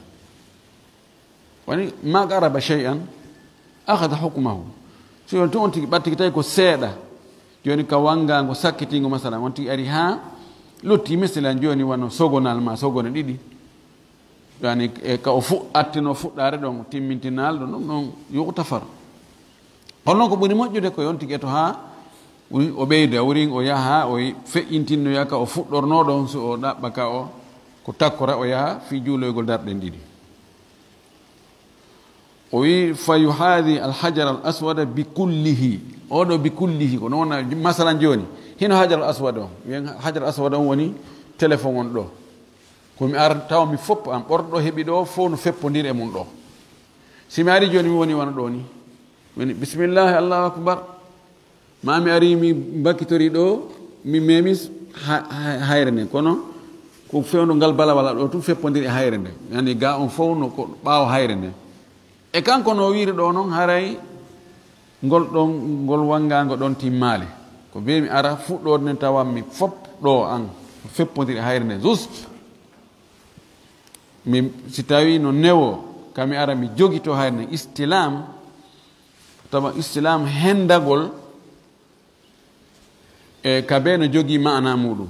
Woni ma qaraba shay'an akhadha hukmahu. So yon tun on tigi ɓattiki tawi ko seeɗa. Jooni ka wanngaango sakkitingo masala on tigi ari haa lutti misilan jooni wano sogonal ma sogone ɗiɗi. Yani e ka o fu-, attino fuɗɗaare ɗon, timmintinal ɗon, ɗum ɗon yuqtafar. Kono noon ko ɓuri moƴƴude ko yon tigi eto haa o ɓeyda, wurin o yaha, o feƴƴintinnoya ka o fuɗɗornoo ɗon, so o ɗaɓɓa ka o, ko takkora o yaha fii juuloygol darɗen ɗiɗi. O wi, "Fa yuhaadi al hajar al aswada bi kullihi." Oɗo bi kullihi, ko noon wona, masalan jooni, hino hajar al aswad on. Wiyen hajar al aswad on woni téléphone on ɗo. Ko mi ar tawa mi foppo am ɓorɗo heɓi ɗo fof no feppondiri e mum ɗo. Si mi ari jooni mi woni wano ɗo ni. Woni, "Bismillahi, Allahu akbar." Ma mi ari mi bakkitori ɗo, mi memi ha-, ha-, hayre nden. Kono ko fewndo ngal balawala ɗo tun feppondiri e hayre nden. Yani ga on fof no ko ɓaawo hayre nden. E kanko no wiiri ɗo noon, haray ngol ɗon, ngol wanngaango ɗon timmaali. Ko bee mi ara fuɗɗoode nden tawa mi fop ɗo an, feppondiri e hayre nden, juste. Mi, si tawi no newo, ka mi ara mi jogito hayre nden, istilam, tawa istilam hendagol, e ka bee no jogii maana muɗum.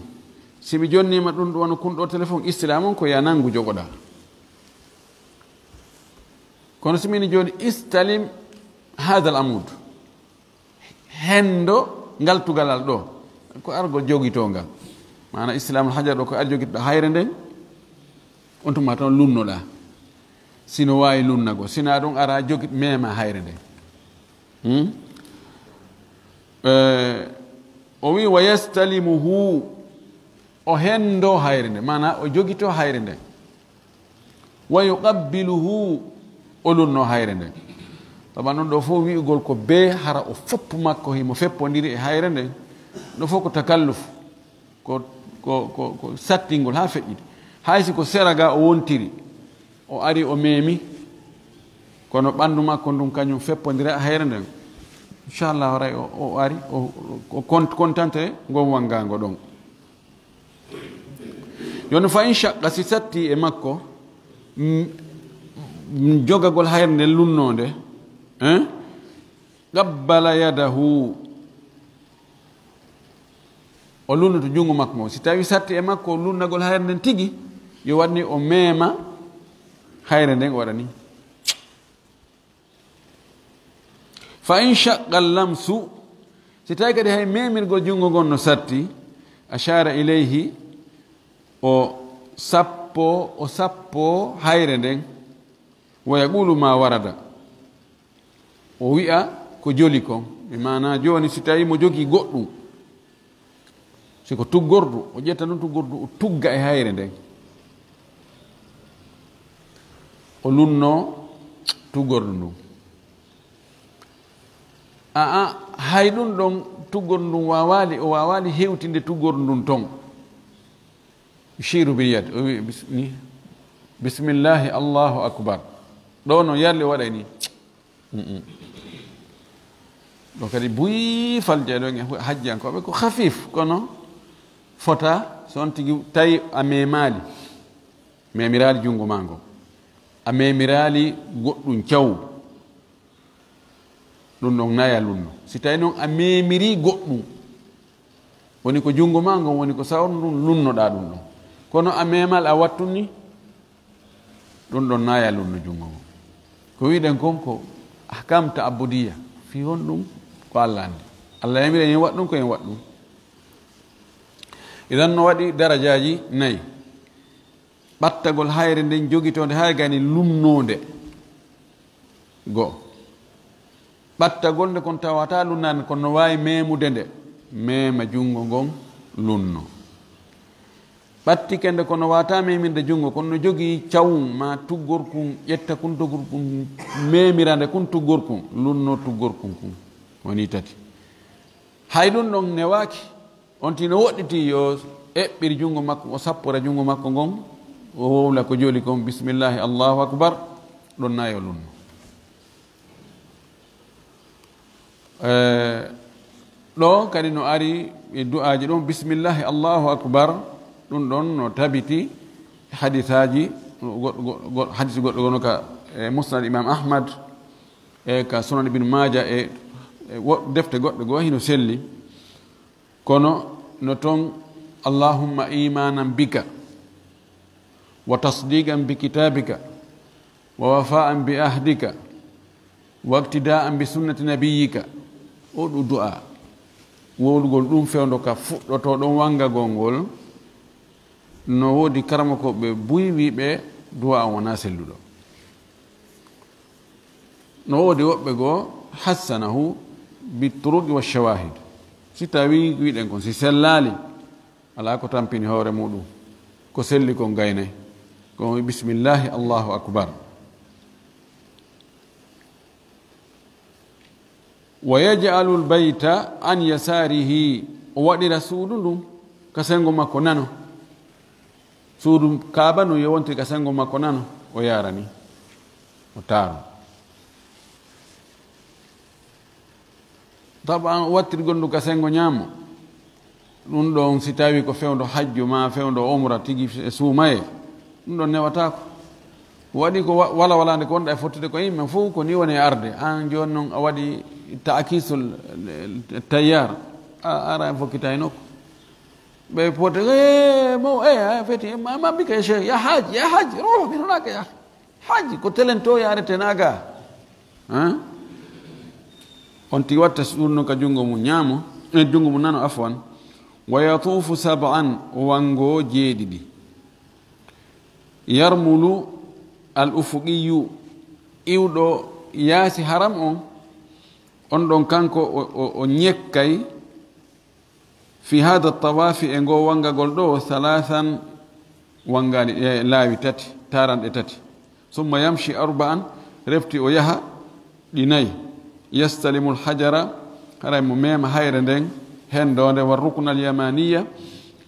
Si mi jonniima ɗum, ɗum wano kun ɗo téléphone, istilam on ko ya nanngu jogoɗaa. Kono si min jooni, "Istalim hadal amud." Hendo ngal tugalal ɗo. Ko argol jogitoo ngal. Maana istilamul hajar ɗo ko ar jogitoɗaa hayre nden. On tuma tan lunnoɗaa. Sino waawi lunnago. Sina ɗum ara jogit mema hayre nden. Hmm? Eh, o wi, "Wa yastalimuhu." O hendo hayre nden. Maana o jogito hayre nden. "Wa yuqabbiluhu." O lunno hayre nden. Tawa ɗum ɗo fof wi'ugol ko bee hara o foppu makko himo feppondiri e hayre nden. Ɗum fof ko takalluf. Ko, ko, ko, ko sattingol haa feƴƴiti. Hay si ko sera ga o wontiri, o ari o memi, kono ɓanndu makko ndun kañum feppondira e hayre nden. Inchallah, haray o, o ari, o, o kont-, kontante ngon wanngaango ɗon. Jooni fa in shaqqa, si satti e makko, mm, mm, jogagol hayre nden lunnoonde, hein? Qabbala yadahu, o lunnoto junngo makko ngo. Si tawi satti e makko lunnagol hayre nden tigi, yo waɗ ni o meema hayre nden, o waɗa ni. Fa in shaqqa lamsu, si tawi kadi hay meemirgol junngo ngon no satti, ashara ilayhi, o sappo, o sappo hayre nden, wa yaqulu ma warada, o wi'a ko joli kon. E maana jooni si tawi mo jogii goɗɗum, si ko tuggordu, o ƴetta ɗum tuggordu, o tugga e hayre nden. O lunnoo tuggordu ndun. Aa, hay ɗum ɗon tuggordu ndun waawaali, o waawaali hewtinde tuggordu ndun ton. Yushiru bil yad, o wi bis-, ni, bismillahi, Allahu akbar. Ɗo no yarli o waɗay ni. Mm-mm. Ɗo kadi buy falja ɗo e hajjiyankooɓe ko khafif, kono fota so on tigi tawi a memaali, memiraali junngo maa ngo, a memiraali goɗɗum caw, ɗum ɗon naya lunno. Si tawi noon a memirii goɗɗum, woni ko junngo maa ngon, woni ko sawru ndun, lunnoɗaa ɗum ɗon. Kono a memaali a wattu ni, ɗum ɗon naya lunno junngo ngon. Ko wi'ɗen kon ko ahkam ta'abbudiyya. Fii honɗum? Ko Allah anndi. Allah yamiri en waɗ ɗum, ko en waɗ ɗum. Idan no waɗi darajaaji nayi. Ɓattagol hayre nden jogitoonde hay gani lunnoonde. Go. Ɓattagol nde kon tawata lunnaande, kono no waawi meemude nde, meema junngo ngon lunno. Ɓattike nde kono waata meeminde junngo, kono no jogii cawum maa tuggorkun, ƴetta kun tuggorkun, meemira nde kun tuggorkun, lunno tuggorkun kun. Woni tati. Hay ɗum ɗon newaaki, on tino woɗɗiti yo eɓɓir junngo makko, o sappora junngo makko ngon, o wowla ko joli kon, bismillahi, Allahu akbar, ɗon nayo lunno. Eh, ɗo kadi no ari e du'aaji ɗon, bismillahi, Allahu akbar, ɗum ɗon no tabiti hadisaaji, goɗɗo, goɗɗo, goɗɗo, hadis goɗɗo gono ka, eh, Musnad Imam Ahmad, e ka Sunan Ibn Maaja, e, e wo-, defte goɗɗe goo hino selli. Kono no ton, "Allahumma imanan bika, wa tasdiqan bi kitabika, wa wafaan bi ahdika, wa iqtidaan bi sunnati nabiyyika." O ɗu du'a. Wowlugol ɗum fewndo ka fuɗɗoto ɗon wangagol ngol, no woodi karamokooɓe buy wiiɓe du'a on wonaa selluɗo. No woodi woɓɓe goo, hassanahu bi turuqi wa shawahid. Si tawi wiɗen kon, si sellaali, alaa ko tampini hoore muɗum. Ko selli kon gaynay. Ko bismillahi, Allahu akbar. Wa yaj'alul bayta an yasarihi. O waɗira suudu ndun ka sengo makko nano. Suudu Kaaba no yo wonti ka sengo makko nano, o yarani, o taaro. Taban o wattirgol ndu ka sengo ñaamo. Ɗum ɗon si tawi ko fewndo hajju ma fewndo umra tigi e suumaye, ɗum ɗon newataako. Waɗi ko wa-, wala wala nde ko wonɗa e fottude ko yimɓe fof ko ni woni e arde. An jooni noon a waɗi taakisul, eh, tayyar, a ara en fokkita e nokku. Ɓe pote, "Eh, mo, eh, eh, feti, ma, ma bika ya sheikh, ya haj, ya haj, roho min hunaka ya haj, ko telento ya rete naga." Hein? On tigi watta suudu ndun ka junngo mum ñaamo, eh, junngo mum nano, afwan. Wa yatufu sab'an, o wango jeeɗiɗi. Yarmulu al ufuqiyu, iwɗo yaasi haram on, on ɗon kanko o, o, o ñekkay. Fi hada tawafi, e ngo wangagol ɗo, thalathan, wangaali, e laawi tati, taranɗe tati. Summa yamshi arba'an, refti o yaha ɗi nayi. Yastalimul hajara, haray mo mema hayre nden, hendonde, wa ruknal yamaniya,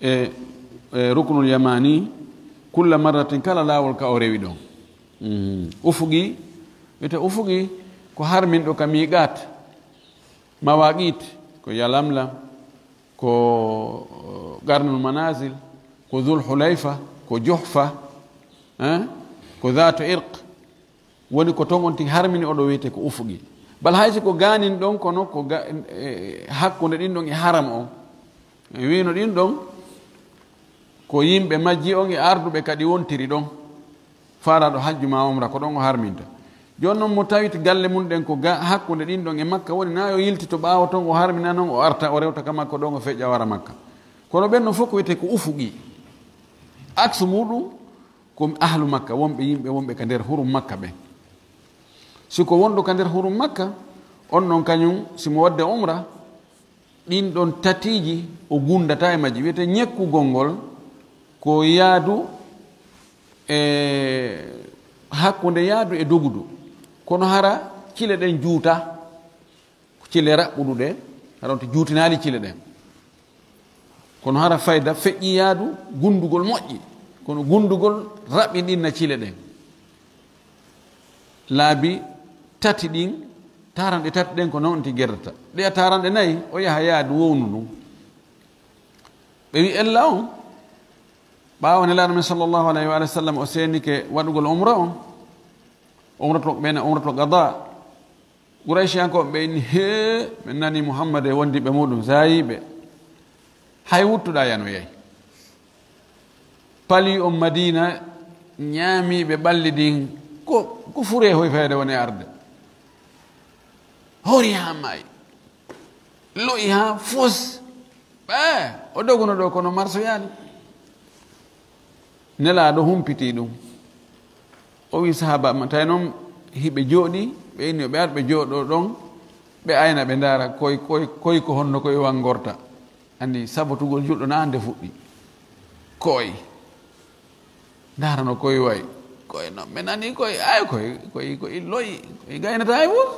e, e ruknul yamani, kulla marratin, kala laawol ka o rewi ɗon. Mhm. Ufuqi, wiyete ufuqi ko harminɗo ka miqat, mawaqit, ko Yalamlam, ko, eh, Qarnul Manazil, ko Dhul Hulayfa, ko Juhfa, eh, ko Dhatu Irq, woni ko ton on tigi harmini, oɗo wiyete ko ufuqi. Bal hay si ko gaanin ɗon, kono ko ga-, e, hakkunde ɗin ɗon e haram on. E wino ɗin ɗon ko yimɓe majji on e arduɓe kadi wontiri ɗon. Faalaɗo hajju ma umra, ko ɗon o harminta. Jooni non mo tawit galle mum ɗen ko ga-, hakkunde ɗin ɗon e Makka woni, na yo yiltito ɓaawo ton, o harmina non, o arta, o rewta ka Makka ɗon, o feƴƴa wara Makka. Kono ɓen non fof ko wiyete ko ufuqi. Aksu muɗum ko ahlu Makka, wonɓe yimɓe wonɓe ka nder hurum Makka ɓen. Si ko wonɗo ka nder hurum Makka, on non kañum, si mo waɗde umra, ɗin ɗon tatiiji o gunndata e majji. Wiyete ñekkugol ngol ko yaadu e, hakkunde yaadu e dogudu. Kono hara cile ɗen juuta, ko cile raɓɓuɗuɗe, hara on to juutinaali cile ɗen. Kono hara fayda feƴƴi yaadu gunndugol moƴƴi, kono gunndugol raɓɓinɗinna cile ɗen. Laabi tati ɗin, taranɗe tati ɗen ko non ti gerdata. Ɗe a taranɗe nayi, o yaha yaadu wownu ndun. Ɓe wi ella on, ɓaawo Nelaaɗo men sallallahu alayhi wa sallam o seenike waɗugol umra on, umratul, ɓen umratul qada, Qurayshiyankooɓe ɓe inni, "Hee, min nani Muhammad e wondiɓe muɗum, zaayiɓe. Hay wuttuɗaa yanoyay. Pali on Madina, ñaamiiɓe ɓalli ɗin, ko, ko furee hoy fayde woni arde. Hori haa maayi. Lo'i haa fos. Ɓe, o doguno ɗo kono marsoyaali." Nelaaɗo humpitii ɗum. O wi sahaaba ma, tawi noon hiɓe jooɗi, ɓe inni yo ɓe ar ɓe jooɗo ɗon, ɓe ayna ɓe ndaara koy, koy, koy ko honno koy wangorta. Anndi sabotugol julɗo na nde fuɗɗi. Koy. Ndaarano koy way. Koy no, ɓe nani koy, ay koy, koy, koy lo'i, koy gaynata hay fof.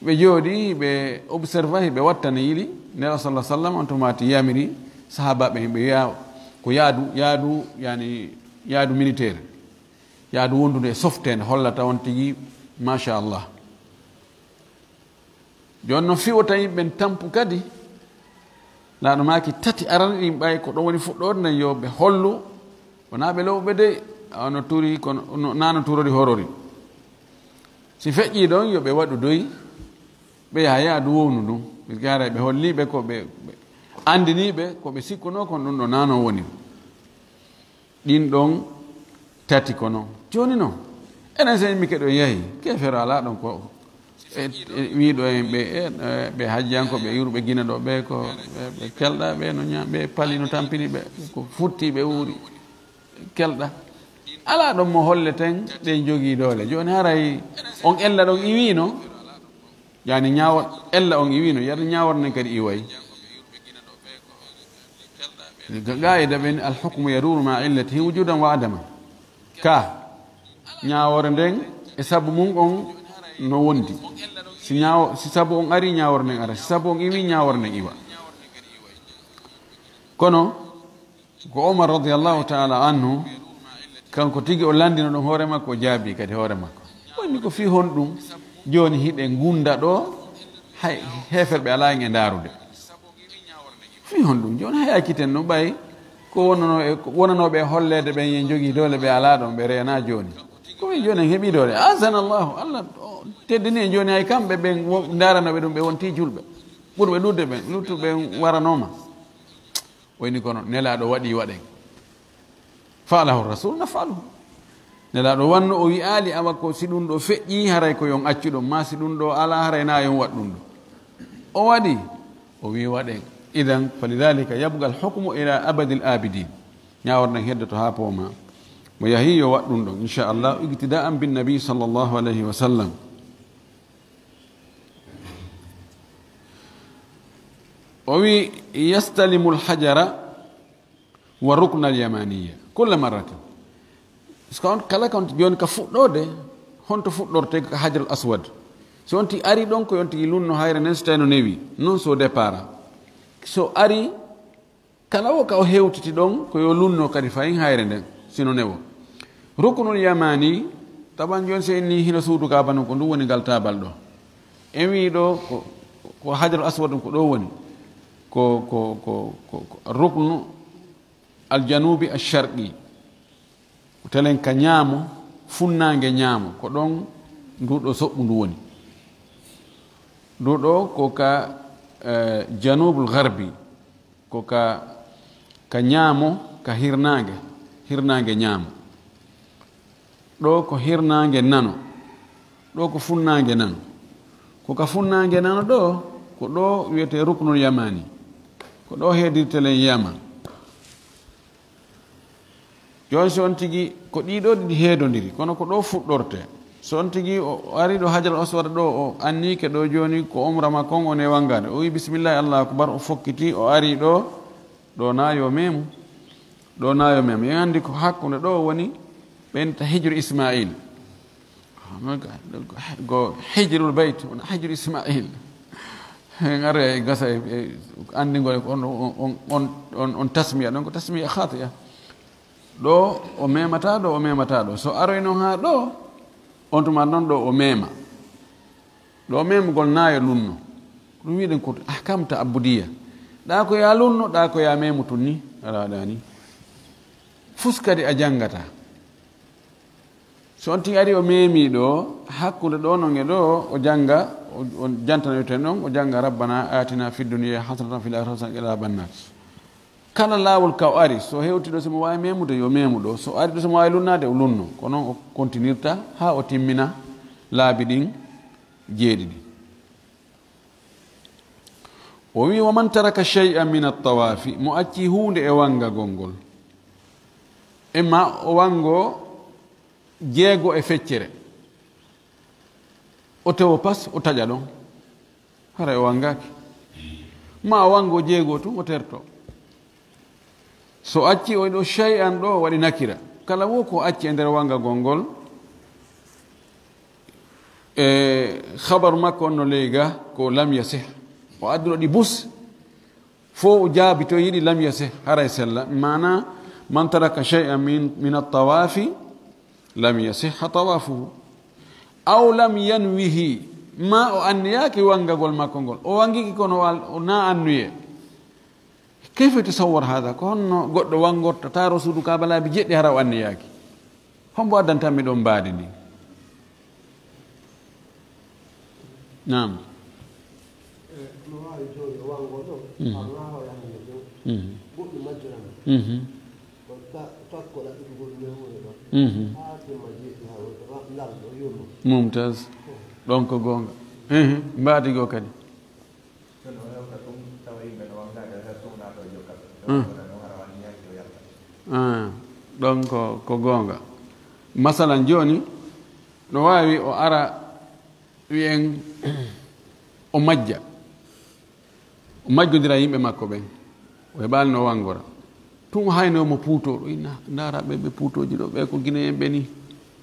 Ɓe jooɗi, ɓe observa, ɓe wattana yiɗi. Nela sallah sallam, on tuma ti yamiri sahabaɓe, ɓe wiya ko yaadu, yaadu, yani yaadu militaire, yaadu wondude e softeende, hollata on tigi, machallah. Jooni no fiwota yimɓe tampu kadi, laaɗo maaki tati arani ɗin ɓay ko ɗon woni fuɗɗoode nden, yo ɓe hollu, wonaa ɓe lowɓe de, a no turi, kono no, naa no turori horori. Si feƴƴii ɗon, yo ɓe waɗu doy, ɓe yaha yaadu wownu ndun. Ɓe gaara ɓe holliiɓe ko ɓe, ɓe anndiniiɓe ko ɓe sikkunoo kon ɗum ɗo naa no woni. Ɗin ɗon tati kono. Jooni non, enen sen mi keɗo yahi, keefeero alaa ɗon ko, e, e, wiiɗo en ɓe, e, e, ɓe hajjanko, ɓe yurɓe Gine ɗo, ɓe ko, ɓe, ɓe kelɗa, ɓe no ña-, ɓe pali no tampini ɓe, ko futti ɓe wuuri, kelɗa. Alaa ɗon mo holleten ɗen jogii doole. Jooni haray on ella ɗon iwiino, yani ñaawor, ella on iwiino, yata ñaawor nen kadi iway. Ga-, gaayida ɓen, "Al hukmu yaduru ma illatihi wujudan wa adaman." Ka ñaawore nden e sabu mum on no wondi. Si ñaawo-, si sabu on ari, ñaawore nden ara. Si sabu on iwi, ñaawore nden iwa. Kono ko Omar radiyallahu ta'ala anhu, kanko tigi o landino ɗum hoore makko, o jaabi kadi hoore makko. Woni ko fii honɗum jooni hiɗen gunda ɗo, hay heeferɓe alaa en e ndaarude? Fii honɗum jooni hay acciten no ɓay ko wonano e, ko wonanooɓe e holleede ɓen en jogii doole ɓe alaa ɗon, ɓe reena jooni. Ko ɓe jooni en heɓii doole. Azana Allahu, Allah o teddini en jooni hay kamɓe ɓen wo-, ndaaranooɓe ɗum ɓe wontii julɓe. Ɓurɓe ɗuuɗde ɓen, luttuɓe ɓen waranooma. O inni kono Nelaaɗo waɗi waɗen. Fa'alahu rasul, naf'aluhu. Nelaaɗo wanno o wi'aali awa ko si ɗum ɗo feƴƴi haray ko yon accu ɗum, ma si ɗum ɗo alaa haray na yon waɗ ɗum ɗo. O waɗi, o wi waɗen. Idan, falidhalika yabqa al-hukmu ila abadil abidin. Ñaawor nden heddoto haa pooma. Mo yahi yo waɗ ɗum ɗon, inchallah, iqtida'an bin nabi sallallahu alayhi wa sallam. O wi, "Yastalimu al-hajara wa rukna al-yamaniya kulla marratin." Parce que on kala kon jooni ka fuɗɗoode, honto fuɗɗorte ka Hajar al-Aswad. Si on ti ari ɗon, ko on tigi lunno hayre nden, so tawi no newi, non so départ. So ari, kala o ka o hewtiti ɗon, ko yo lunno kadi fayin hayre nden, sino newo. Ruknul yamani, taban jooni si en ni hino suudu Kaaba non, ko ɗum woni ngal taabal ɗo. En wii ɗo ko, ko Hajarul Aswad, ko ɗo woni. Ko, ko, ko, ko, ko ruknu Aljanubi alsharqi, ko telen ka ñaamo, funnaange ñaamo, ko ɗon ndu ɗo soɓɓu ndu woni. Ndu ɗo ko ka, eh, janubul garbi, ko ka, ka ñaamo, ka hirnaange, hirnaange ñaamo. Ɗo ko hirnaange nano, ɗo ko funnaange nano. Ko ka funnaange nano ɗo, ko ɗo wiyetee ruknul yamani. Ko ɗo heedirtelen Yaman. Jooni so on tigi, ko ɗii ɗoo ɗiɗi heedondiri, kono ko ɗo fuɗɗortee. So on tigi o ari ɗo Hajar al Aswad ɗo, o anniike ɗo jooni ko umra makko on, o ne wanngaade. O wi'i, "Bismillahi, Allahu akbar," o fokkiti, o ari ɗo, ɗo na yo meemu. Ɗo na yo meemu. En anndi ko hakkunde ɗo woni ɓen ta Hijru Ismail. Go Hijrul Bayt, wona Hijru Ismail. En ara e gasa e, e anndingol on, on, on, on, on tasmiya, ɗon ko tasmiya khatiya. Ɗo o memata, ɗo o memata ɗo. So aroy noon haa ɗo, on tuma noon ɗo o mema. Ɗo memugol na yo lunno. Ɗum wiɗen ko ahkam ta abudiya. Ɗa ko ya lunno, ɗa ko ya memu tun ni, ala ɗa ni. Fus kadi a janngata. So on tigi ari o memi ɗo, hakkunde ɗo non e ɗo, o jannga, o, o jantanoyten ɗon, o jannga, "Rabbana atina fid dunya hasanatan fil akhirati hasanatan ila bannar." Kala laawol ka o ari, so hewti ɗo, so mo waawi memude, yo memu ɗo. So ari ɗo, so mo waawi lunnaade, o lunno. Ko noon o kontinirta haa o timmina laabi ɗin jeeɗiɗi. O wi, "Wa man taraka shay'an min at-tawaafi," mo acci huunde e wanngagol ngol. Imma o wanngo jeego e feccere. O tewo pas, o taƴa ɗon. Haray o wanngaaki. Ma o wanngo jeego tun, o terto. So acci o ɗo shay'an ɗo, waɗi nakira. Kala wo ko acci e nder wanngagol ngol, e khabaru makko on no ley ga ko lam yasih. O adduno ɗi bus, fo o jaabi to yiɗi lam yasih, haray sella. Maana, "Man taraka shay'an min, min at-tawaafi, lam yasihha tawaafuhu." Aw lam yanwihi, ma o anniyaaki wanngagol makko ngol. O wanngiki kono wal-, o na annuye. Kayfa tasawwar hada? Ko honno goɗɗo wanngorta taaro suudu Kaaba laabi jeɗɗi hara o anniyaaki? Hombo addanta mi ɗon mbaadi ndi? Naam. E, no waawi jooni o wanngo ɗo, Mhm. Haa ŋaawo yahande ɗo, Mhm. Goɗɗum majjorano. Mhm. Ko ta-, takko ɗaɓɓitugol memude ɗo. Mhm. Haa timma jeeɗi haa wonta wa-, ngal ɗo yurmo. Mumtaz. Ɗon ko goonga. Mhm. Mbaadi goo kadi. Kono o hewta ɗum, tawa yimɓe no wanngaade, o hewta ɗum, naata o jokka ɓe. Hmm. Ɗum wonata ɗum, hara wani yalti, o yalta. Ah, ɗon ko, ko goonga. Masalan, jooni, no waawi o ara, wi'en, o majja. O majjondira e yimɓe makko ɓen. O heɓaali no wanngora. Tun o hayno mo puuto. O inna, ndaara ɓe, ɓe puutooji ɗo, ɓe ko Gineyen ɓe ni.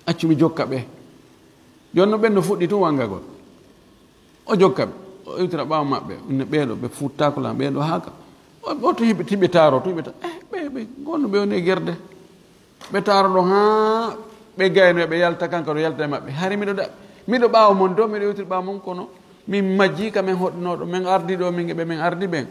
Accu mi jokka ɓe. Jooni no ɓen no fuɗɗi tun wanngagol. O jokka ɓe, o iwtira ɓaawo maɓɓe, inna ɓee ɗo, ɓe futtaako lan, ɓee ɗo haaka. O, o to hiɓe, hiɓe taaro, to hiɓe ta-, eh, ɓe, ɓe, ngonno ɓe woni e gerde. Ɓe taaro ɗo haa ɓe gayno, ɓe yalta, kanko ɗo yalta e maɓɓe. Hari miɗo da-, miɗo ɓaawo mon do, miɗo iwtira ɓaawo mon, kono min majji ka men hoɗnoo ɗo, men ardi ɗo, min e ɓe men ardi ɓen.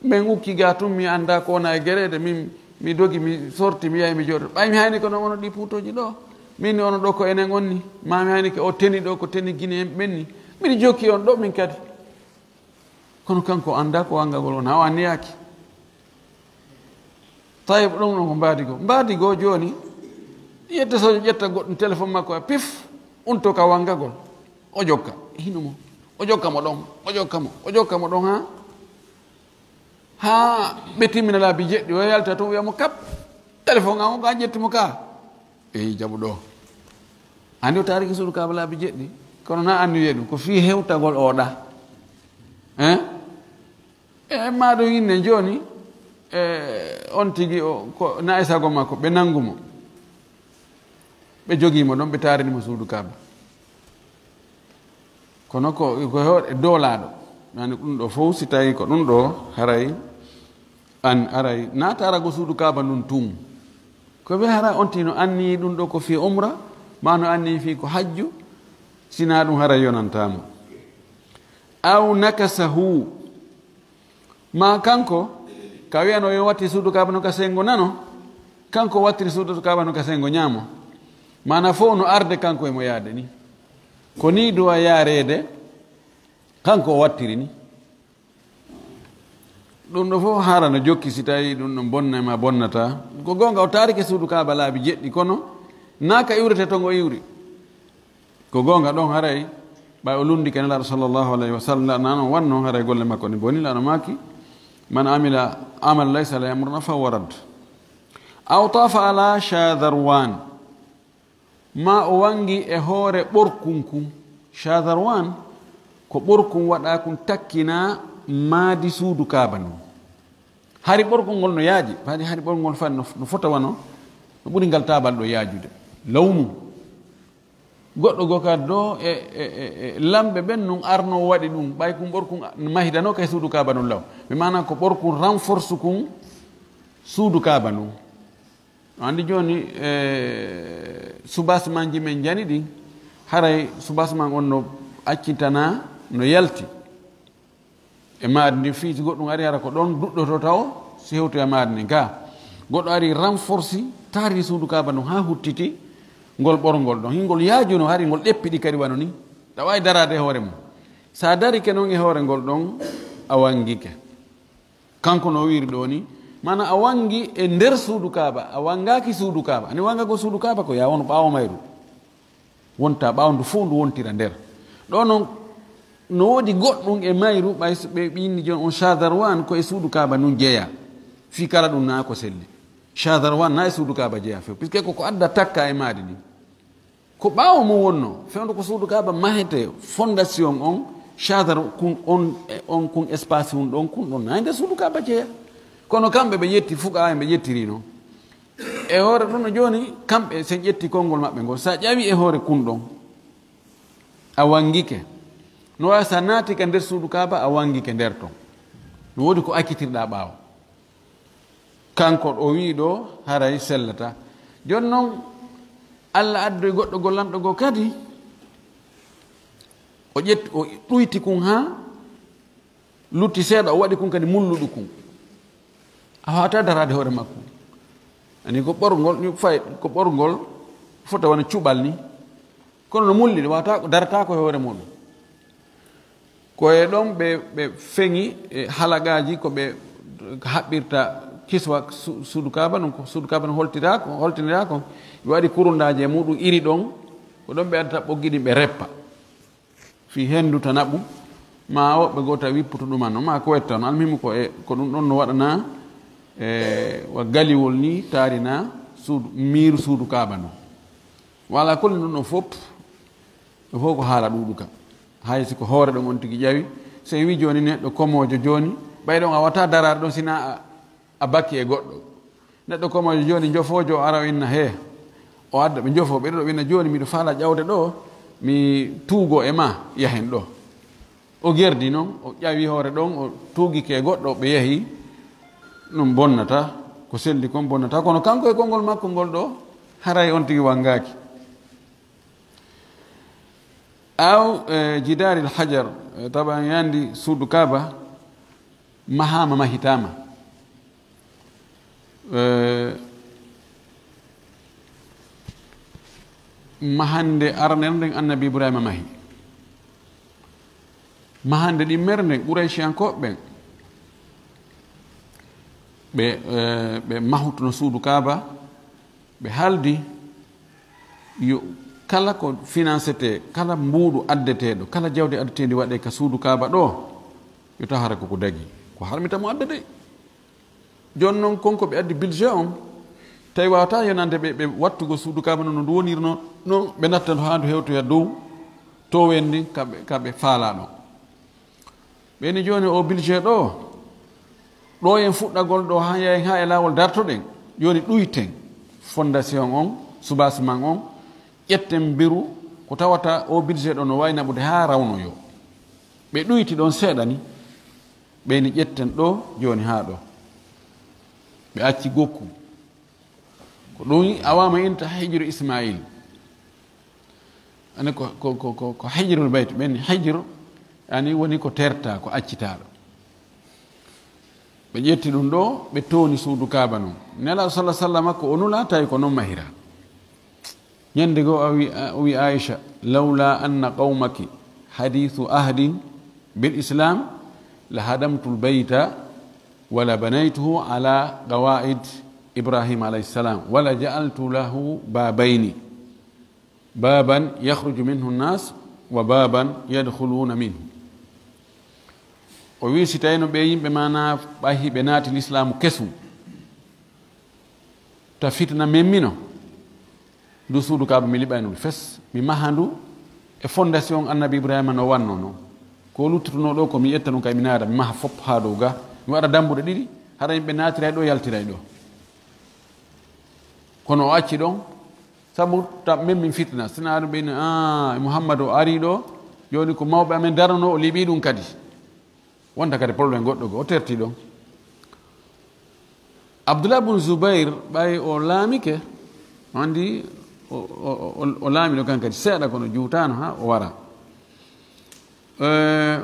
Men ukki ga tun, mi anndaa ko wona e gereede, min mi dogi, mi sorti, mi yahi, mi jooɗo. Ɓay mi hayni kono ono ɗi puutooji ɗo. Min ni ono ɗo ko enen on ni. Ma mi hayni ke o teni ɗo, ko teni Gine en ɓen ni. Miɗo jokki on ɗo min kadi. Kono kanko anndaa ko wanngagol on, haa o anniyaaki. Tayib, ɗum ɗon ko mbaadi goo. Mbaadi goo jooni, yetta so ƴetta goɗɗum téléphone makko, a pif, unto ka wanngagol. O jokka, hino mo. O jokka mo ɗon, o jokka mo, o jokka mo ɗon, haa Haa ɓe timmina laabi jeɗɗi, o yalta tun, wiya mo, "Kap, téléphone an o, ko a ƴetti mo ka?" Eyi, jaɓu ɗo. Anndi o taariki suudu Kaaba laabi jeɗɗi, kono na anndi wiye ɗum, ko fii hewtagol o ɗa. Hein? E ma ɗum inne jooni, e on tigi o, ko na e sago makko, ɓe nanngu mo. Ɓe jogii mo ɗon, ɓe taarini mo suudu Kaaba. Kono ko, ko he-, e doolaaɗo. Yaani ɗum ɗo fof, si tawii ko ɗum ɗo, haray an aray, na taarago suudu Kaaba ndun tun. Ko ɓe hara on tino anni ɗum ɗo ko fii umra, ma no anni fii ko hajju, si na ɗum haray yonantaa mo. Aw nakasahu, Ma kanko, ka wiyano yo watti suudu Kaaba no ka senngo nano, Kanko wattiri suudu Kaaba no ka senngo ñaamo. Maana fof no arde kanko e mo yaade ni. Ko ni duwa yaareede, kanko o wattiri ni. Ɗum ɗo fof hara no jokki, si tawi ɗum ɗon bonna ma bonnata. Ko goonga o taarike suudu Kaaba laabi jeɗɗi, kono naa ka iwrete to ngo iwri. Ko goonga ɗon haray, ɓay o lunndike Nelaaɗo sallallahu alayhi wa sallam, na non wanno haray golle makko ne boni, Nelaaɗo maaki, "Man amila amal laysa alayhi amruna fahuwa radd." Aw tafa ala Shadharwan, ma o wangi e hoore ɓorkun kun. Shadharwan ko ɓorkun waɗa kun takkina maadi suudu Kaaba ndun. Hari ɓorkun ngol no yaaji, hari, hari ɓorkun ngol fan no, no fota wano, no ɓuri ngal taabal ɗo yaajude. Lawmu. Goɗɗo goo ka do e, e, e, e lamɓe ɓen nun arno waɗi ɗum, ɓay kun ɓorkun mahidano kay suudu Kaaba nun law. Mi maana ko ɓorkun renforce kun suudu Kaaba nun. No andi jooni, e, soubassement ji men jani ɗin, haray soubassement on no accitana, no yalti e maadi ndin, fii si goɗɗum ari, hara ko ɗon duɗɗoto taw, si hewtoya maadi ndin. Ka goɗɗo ari renforce, taari suudu Kaaba ndun haa huttiti ngol ɓorngol ɗon. Hingol yaajuno, hari ngol ɗeppiɗi kadi wano ni. Ɗa waawi daraade e hoore mum. Sa darike non e hoore ngol ɗon, a wangike. Kanko no wiiri ɗo ni, maana a wangi e nder suudu Kaaba, a wangaaki suudu Kaaba. Ani wangagol suudu Kaaba ko yaa wonu ɓaawo mayru. Wonta ɓaawo ndu fof ndu wontira nder. Ɗo non, no woodi goɗɗum e mayru, ɓay so ɓe ɓinni jooni on Shadharwan ko e suudu Kaaba nun jeya. Fii kala ɗum naa ko selli. Shadharwan naa e suudu Kaaba jeya few. Puisque ko ko adda takka e maadi ni. Ko ɓaawo mo wonno, fewndo ko suudu Kaaba mahete, fondation on, Shadharwan kun on, e on kun espace hun ɗon, kun ɗon naa e nder suudu Kaaba jeya. Kono kamɓe ɓe ƴetti fuqahaa en ɓe ƴettiri non. E hoore ɗum no jooni, kamɓe sen ƴetti konngol maɓɓe ngol, sa ƴawi e hoore kun ɗon, a wangike. No waawi sa naati ka nder suudu Kaaba, a wangike nder ton. No woodi ko accitirɗa ɓaawo. Kanko o wi'i ɗo haray sellata. Jooni non, Allah addoy goɗɗo gollanɗo goo kadi, o ƴetti, o ɗuyti kun haa lutti seeɗa, o waɗi kun kadi mulluɗo kun. A waawataa daraade hoore makko. Ani ko ɓorngol, ñu fay, ko ɓorngol fota wona cuɓal ni. Kono no mulli, ɗum waawataa, darataako e hoore muɗum. Ko e ɗon ɓe, ɓe feŋi e halagaaji ko ɓe haɓɓirta kiswa su-, suudu Kaaba, non ko suudu Kaaba no holtiraa ko, holtiniraa ko. Ɓe waɗi kurundaaji e muɗum iri ɗon, ko ɗon ɓe addata ɓoggi ɗin ɓe reppa. Fii henndu ta naɓu, maa woɓɓe goo ta wipputu ɗuma non, maa ko wetta non. Almuhimu ko e, ko ɗum ɗon no waɗana, e, wa galiwol ni taarina suudu, miiru suudu Kaaba non. Wala kulli ɗum ɗon fof, ɗum fof ko haala ɗuuɗuka. Hay si ko hoore ɗon on tigi ƴawi, so wi jooni neɗɗo komoojo jooni, ɓay ɗon a wata daraade ɗon sina a, a bakki e goɗɗo. Neɗɗo komoojo jooni, njofoojo o ara o inna, "Hee," o adda ɓe njofoo, ɓe ɗiɗo ɓe inna, "Jooni miɗo faala ƴawde ɗo, mi tuugo e ma, yahen ɗo." O gerdi non, o ƴawi hoore ɗon, o tuugike e goɗɗo, ɓe yahi. Ɗum bonnata, ko selli kon bonnata, kono kanko e konngol makko ngol ɗo, haray on tigi wangaaki. Aw, e, jidaaril hajar, e, taban yandi suudu Kaaba, mahaama, mahitaama. E, mahande aranere nden Annabi Ibrahima mahi. Mahande ɗimmere nden, Qurayshiyankooɓe ɓen, ɓe, e, ɓe mahutuno suudu Kaaba, ɓe haaldi yo kala ko finansetee, kala mbuuɗu addeteeɗo, kala jawdi addeteendi waɗee ka suudu Kaaba ɗo, yo taw hara ko ko dagi, ko harmita mo addetee. Jooni non, kon ko ɓe addi budget on, tawi waawataa yonande ɓe, ɓe wattugo suudu Kaaba no, no ndu wonirno non, ɓe natta ndu haa ndu hewtoya dow toowen ndin ka ɓe, ka ɓe faalaa ɗon. Ɓe ni jooni o budget ɗo, ɗo en fuɗɗagol ɗo haa yahen haa e laawol dartoɗen. Jooni ɗuyten fondation on, soubassement on, ƴetten mbiru ko tawata o budget ɗo no waawi naɓude haa rawnoyo. Ɓe ɗuyti ɗon seeɗa ni, ɓe ni ƴetten ɗo jooni haa ɗo. Ɓe acci gokku. Ko ɗum awama inta hijru Ismail. Ani ko, ko, ko, ko, ko hijrul bayt, ɓen hijru, ani woni ko terta, ko accitaɗo. Ɓe ƴetti ɗum ɗo, ɓe tooni suudu Kaaba non. Nelaaɗo sallallahu alaihi wasallam ko o nula, tawi ko non mahira. Ñande goo o wi, o wi Aisha, "Lawla anna qawmaki hadithu ahdin bil Islam, la hadamtul bayta, wala banaytuhu ala qawaid Ibrahim alayhi salam, wala ja'altu lahu babayni, baban yakhruju minhu an-nas, wa baban yadkhuluna minhu." O wi, "Si tawino ɓe yimɓe ma na ɓahi ɓe naati lislaamu kesum, ta fitina memmino, ndu suudu Kaaba mi liɓayno ndu fes, mi maha ndu e fondation Annabi Ibrahima no wanno non. Ko luttutuno ɗo ko mi ƴetta ɗum kay mi naada, mi maha fop haa dow ga, mi waɗa dambuɗe ɗiɗi, hara yimɓe naatiray ɗo, yaltiray ɗo." Kono o acci ɗon, sabu ta memmin fitina. Sina aɗum ɓe inni, "Ah, Muhammadu o ari ɗo, jooni ko mawɓe amen darano, o liɓi ɗum kadi." Wonta kadi problème goɗɗo go, o terti ɗon. Abdullah bun Zubair, ɓay o laamike, o andi o, o, o, o laami ɗo kan kadi seeɗa, kono juutaano ha o wara. Eh,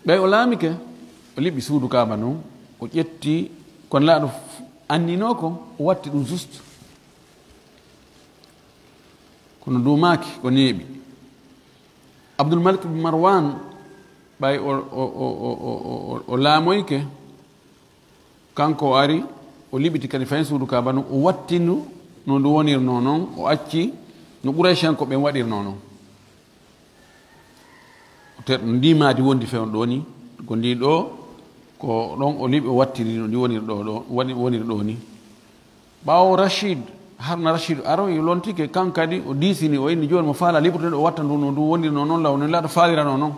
ɓay o laamike, o liɓi suudu Kaaba non, o ƴetti kon laaɗo f-, annino kon, o watti ɗum juste. Kono duumaaki, ko neeɓi. Abdul Malik bin Marwan, ɓay o, o, o laamoyke, kanko o ari, o liɓiti kadi fayin suudu Kaaba non, o watti ndu no ndu wonirno non, o acci no Qurayshanko ɓen waɗirno non. Te ndi maadi wondi fewndo ɗo ni, ko ndi ɗo, ko ɗon o liɓi, o wattiri no ndi woniri ɗo, ɗo, woni, woniri ɗo ni. Ɓaawo Rashid, Haruna Rashid aro, o lontike, kan kadi o diisini, o inni jooni mo faala liɓude ndu, o watta ndu no ndu wonirno non, law no laaɗo faalirano non.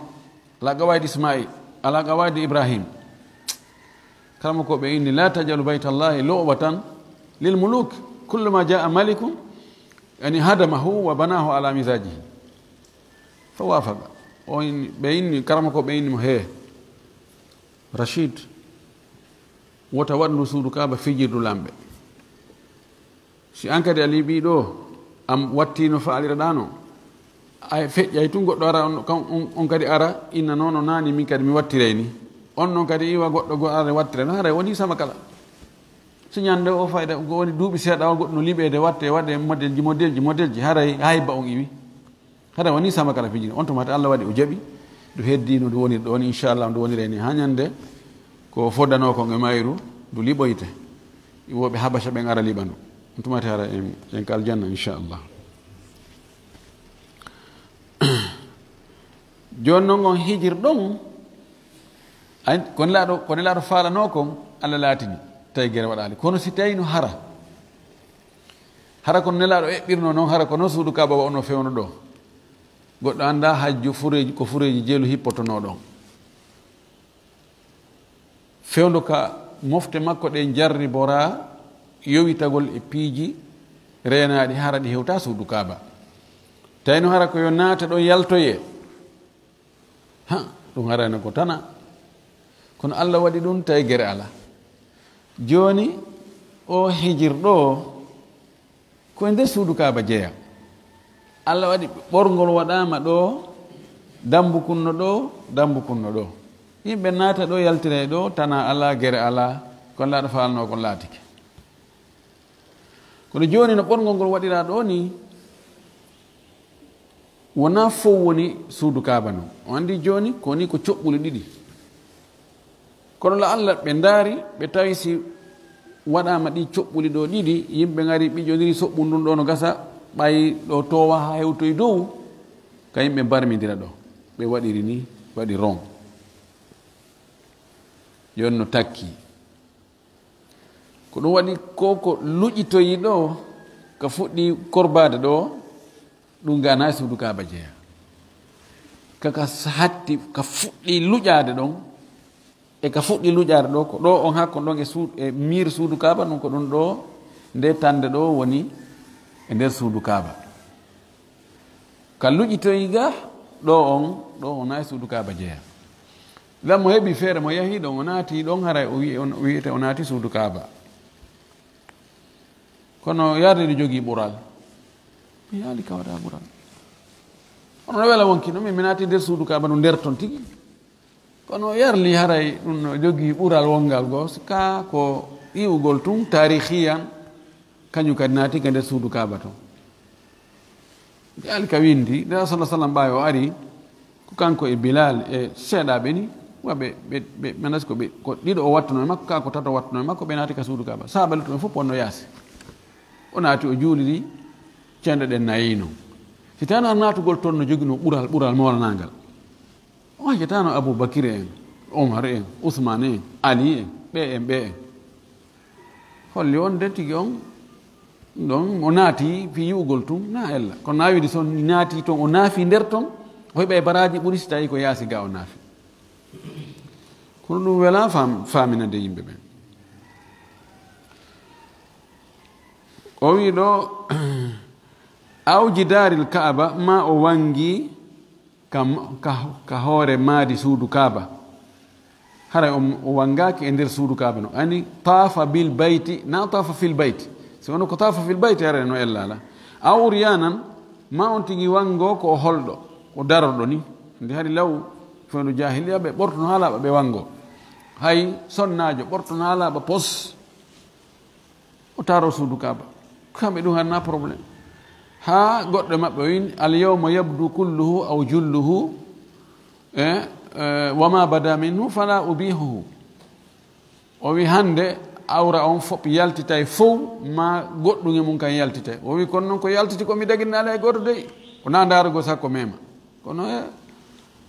Ala qawaid Ismail, ala qawaid Ibrahim. Karamoko ɓe inni, "La tajalu baytallahi lu'batan lil muluk. Kullu ma jaa malikun, yani, hadamahu wa banahu ala mizajihi." Fa wafaqa. O inni, ɓe inni, karamoko ɓe inni mo, "He, Rashid, wota waɗ ndu suudu Kaaba fijirdu lamɓe. Si an kadi a liɓi ɗo, am watti no faaliraɗa no. Ay feƴƴay tun goɗɗo ara, on, kan, on, on kadi ara, inna noon o naani, min kadi mi wattiray ni. On noon kadi iwa goɗɗo go ara wattiray no, haray woni sama kala." Si ñande o fayda, ko woni duuɓi seeɗa o goɗɗo no liɓeede, watte, waɗe modelji, modelji, modelji, haray hayba on iwi. Hara woni sama kala fijiri. On tumata Allah waɗi o jaɓi, ndu heddi no ndu woniri ɗo ni, inchallah, ndu wonire ni haa ñande ko foddanoo kon e mayru, ndu liɓoyte. Iwooɓe Habasha ɓen ara liɓa ndu. On tumata hara en, en ka aljanna, inchallah. Jooni non on hijir ɗon, ay, ko Nelaaɗo, ko Nelaaɗo faalanoo kon, Allah laatini, tawi gere waɗaali. Kono si tawi no hara, hara ko Nelaaɗo eɓɓirno non, hara ko non suudu Kaaba wa'uno fewndo ɗo. Goɗɗo annda hajju fureeji, ko fureeji jeelu hippotonoo ɗon. Fewndo ka mofte makko ɗen jarribora yowitagol e piiji reenaaɗi, hara ɗi hewta suudu Kaaba. Tawi no hara ko yo naata ɗon yaltoyee. Ha, ɗum harayno ko tana. Kono Allah waɗi ɗum tawi gere ala. Jooni, o hijir ɗo, ko e nder suudu Kaaba jeya. Allah waɗi ɓorngol waɗaama ɗo, dambu kunno ɗo, dambu kunno ɗo. Yimɓe naata ɗo, yaltira e ɗo, tana ala, gere ala, kono laaɗo faalno, kon laatike. Kono jooni no ɓorngol ngol waɗiraa ɗo ni, wonaa fow woni suudu Kaaba non. O anndi jooni ko ni ko coɓɓuli ɗiɗi. Kono la Allah ɓe ndaari, ɓe tawi si waɗaama ɗi coɓɓuli ɗo ɗiɗi, yimɓe ngari ɓiƴondiri soɓɓun ndun ɗo no gasa, ɓay ɗo toowa haa hewtoy dow, ka yimɓe mbarmindira ɗo. Ɓe waɗiri ni, waɗi rond. Jooni no takki. Ko ɗum waɗi ko, ko luƴitoyi ɗo, ka fuɗɗi korbaade ɗo, ɗum gana e suudu Kaaba jeya. Kaka hatti, ka fuɗɗi luƴaade ɗon, e ka fuɗɗi luƴaade ɗo, ko ɗo on hakko ɗon e suud-, e miir suudu Kaaba, ɗum ko ɗum ɗo, nde tande ɗo woni e nder suudu Kaaba. Ka luƴitoyi ga, ɗo on, ɗo on nayi suudu Kaaba jeya. Lammo heɓi feere mo yahi ɗon, o naati ɗon, haray o wi'e, on, wi'ete o naati suudu Kaaba. Kono yarde nde jogii ɓural. Mi yaali ka waɗa ɓural. Kono no wela wonki, no mi, mi naati nder suudu Kaaba, no nder ton tigi. Kono yarli haray ɗum no jogii ɓural wongal goo, ka ko yi'ugol tun taarihiyan, kañum kadi naati ka nder suudu Kaaba ton. Nde Ali ka windi, nde Rasul sallallahu alaihi wasallam ɓaawi o ari, ko kanko e Bilal e seeɗaaɓe ni, wa ɓe, ɓe, ɓe, ɓe nasi ko ɓe, ko ɗiɗo o wattuno e makko, ka ko tato wattuno e makko, ɓe naati ka suudu Kaaba. Sahaaba luttuɓe fof wonno yaasi. O naati, o juuliri, cenɗe ɗen nayi non. Si tawno ar naatugol ton no joginoo ɓural, ɓural moolanaangal. O accataano Abu Bakir en, Omar en, Usmaan en, Ali en, ɓe en, ɓe en. Holli on de tigi on, ɗon o naati fii yi'ugol tun, na ella. Kono na wiide so naati ton, o naafi nder ton, o heɓa e baraaji ɓuri si tawi ko yaasi ga o naafi. Kono ɗum wela fam-, faaminande yimɓe ɓen. O wi ɗo, aw jidaaril Kaaba, ma o wangi ka, ka, ka hoore maadi suudu Kaaba. Haray o, o wangaaki e nder suudu Kaaba no. Ani taafa bil bayti, na taafa fil bayti. Si wono ko taafa fil bayti, haray no ellala. Aw uryanan, ma on tigi wango ko o holɗo, ko darorɗo ni. Ndi hari law, fewndo jahiliya ɓe ɓortono haa laaɓa ɓe wango. Hay sonnaajo ɓortono haa laaɓa pos. O taaro suudu Kaaba. Kamɓe ɗum hanna problème. Haa goɗɗo e maɓɓe o wi'i, "Al yawma yabdu kulluhu aw julluhu, eh, eh, wa ma bada minhu fala ubihuhu." O wi, "Hannde awra on fof yaltitay fow, ma goɗɗum e mum kan yaltitay." O wi, "Kono noon ko yaltiti ko mi daginnaali hay gooto dey. Ko na ndaarugol sakko mema. Kono, eh,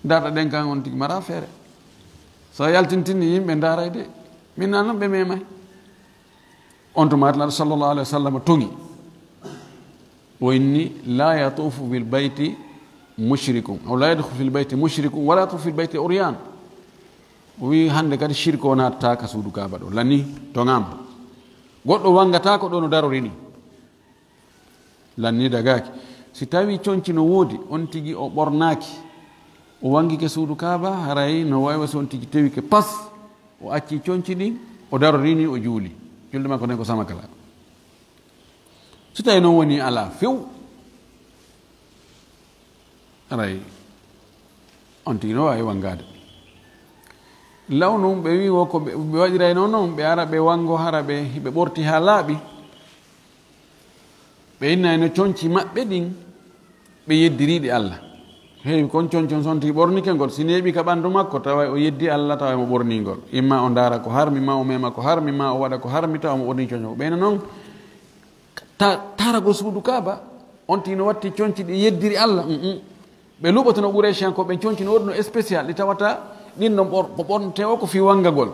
darɗe ɗen kan on tigi mara feere. So yaltintini yimɓe ndaaray de. Min na noon ɓe memay." On tuma Nulaaɗo sallallahu alaihi wasallam toŋi. O inni, "La yatufu fil bayti mushrikun, aw la yadkhulu fil bayti mushrikun, wa la yatufu fil bayti uryan." O wi, "Hannde kadi shirko naatata ka suudu Kaaba ɗo. Lanni, toŋaama. Goɗɗo wangata ko ɗo no darori ni." Lanni dagaaki. Si tawi conci no woodi, on tigi o ɓornaaki, o wangike suudu Kaaba, haray no wawi si on tigi tewike pas, o acci conci ɗin, o darorini, o juuli. Julde makko nden ko sama kala. Si tawi noon woni alaa few, haray on tigi no wawi wangaade. Law noon ɓe wi wo ko ɓe, ɓe waɗirayno noon, ɓe ara ɓe wango hara ɓe, ɓe ɓorti haa laaɓi. Ɓe innayno conci maɓɓe ɗin, ɓe yeddiriiɗi Allah. Heewi kon concon sonti ɓornike ngol, si neeɓi ka ɓanndu makko, tawa o yeddi Allah, tawa mo ɓornii ngol. Imma o ndaara ko harmi, ma o mema ko harmi, ma o waɗa ko harmi, tawa mo ɓornii conco. Ɓeyna noon, ta-, taaragol suudu Kaaba, on tigi no watti conci ɗi yeddiri Allah. Mm, mm. Ɓe luɓotono Quraysh en ko ɓe conci no woɗno spécial, ɗi tawata ɗin no ɓor-, ko ɓornte o ko fii wangagol.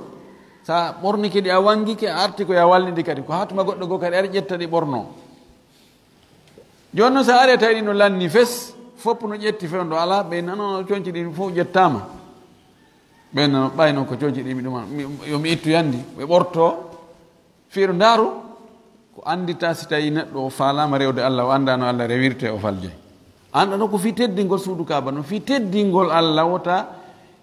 Sa ɓornike ɗi a wangike, a arti ko ya wallidi kadi. Ko hatuma goɗɗo goo kadi ari ƴetta ɗi ɓorno. Jooni noon, so a ari a tawi ɗi no lanni fes, fof no ƴetti fewndo alaa, ɓe nano conci ɗin fof ƴettaama. Ɓe nano ɓayno ko conci ɗi mi ɗuma, mi, yo mi ittu yandi, ɓe ɓorto, fiiru ndaaru, ko anndita si tawi neɗɗo o faalaama rewde Allah, o anndaano Allah rewirte, o falje. Annda no ko fii teddingol suudu Kaaba, no fii teddingol Allah wota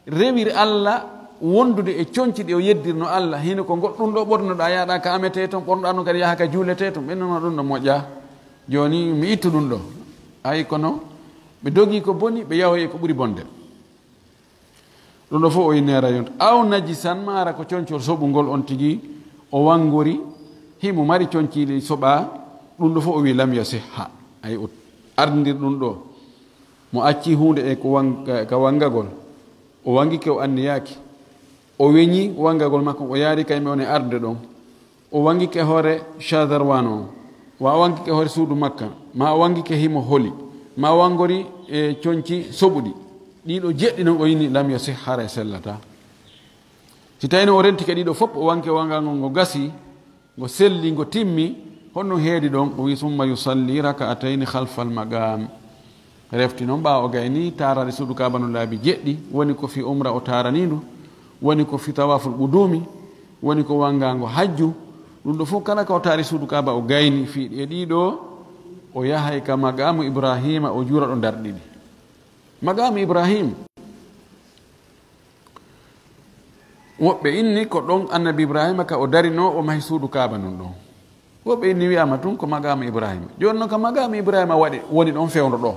rewir Allah wondude e conci ɗi o yeddirno Allah. Hino ko goɗɗum ɗo ɓornoɗaa, yahɗaa ka ametee ton, ɓornoɗaa noon kadi yaha ka juuletee ton. Ɓe noon ɗum ɗo moƴƴa. Jooni mi ittu ɗum ɗo. Ay kono ɓe dogi ko boni, ɓe yahoyi ko ɓuri bonde. Ɗum ɗo fof o innera yonta. Aw najisan, maara ko concol soɓungol on tigi o wangori, himo mari conciɗi soɓa, ɗum ɗo fof o wi lam yasihha. Ay o arndir ɗum ɗo. Mo acci huunde e ko wang-, ka wangagol, o wangike o anniyaaki, o weñi wangagol makko, o yaari kayme on e arde ɗon, o wangike hoore Shazarwan o, wa o wangike hoore suudu Makka, ma o wangike himo holi, ma o wangori e conci soɓuɗi. Ɗiɗo jeɗɗi non o inni lam yasih, haray sellata. Si tawino o rentike ɗiɗo fof, o wanke wangangol ngo gasi, ngo selli, ngo timmi, honno heedi ɗon? O wi, "Summa yusalli raka'atayni khalfal maqam." Refti noon ɓaawo o gayni taarade suudu Kaaba no laabi jeɗɗi, woni ko fii umra o taarani ndu, woni ko fii tawaaful qudumi, woni ko wangaango hajju. Ɗum ɗo fof kala ka o taari suudu Kaaba o gayni fii e ɗiɗo, o yahay ka maqamu Ibrahima o juura ɗo ndarɗiɗi. Maqamu Ibrahim. Woɓɓe inni ko ɗon Annabi Ibrahima ka o darinoo, o mahi suudu Kaaba nun ɗon. Woɓɓe inni wi'ama tun ko maqaama Ibrahima. Jooni non ka maqaama Ibrahima waɗi, woni ɗon fewndo ɗo.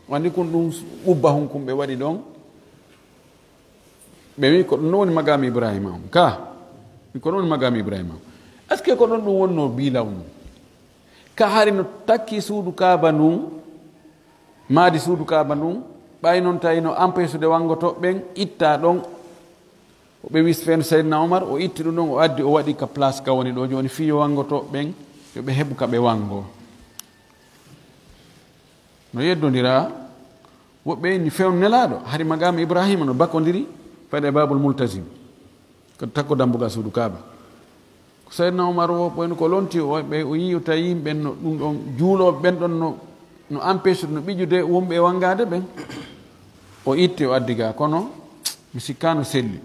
Wandi kun ɗum ubba hun kun ɓe waɗi ɗon. Ɓe wi ko ɗum woni maqaami Ibrahima on. Ka, ko ɗum woni maqaami Ibrahima on. Est-ce que ko ɗon ɗum wonnoo biilaw mum? Ka hari no takki suudu Kaaba ndun, maadi suudu Kaaba ndun, ɓay noon tawi no empêchude wanngoto ɓen, itta ɗon. O ɓe wis fen Seydina Omar, o itti ɗum ɗon, o addi, o waɗi ka place ka woni ɗo jooni, fii yo wanngoto ɓen, yo ɓe heɓu ka ɓe wanngo. No yeddondira, woɓɓe ni fewn Nelaaɗo, hari maqaama Ibrahima no bakondiri, fayde Babul Multazim, ko takko dambugal suudu Kaaba. Ko Seydina Omar o, ɓen ko lonti o, ɓe o yi'uta yimɓe no ɗum ɗon, juulooɓe ɓen ɗon no, no empêche no ɓiƴude wonɓe e wanngaade ɓen. O itti, o addi ga, kono mi sikkaano selli.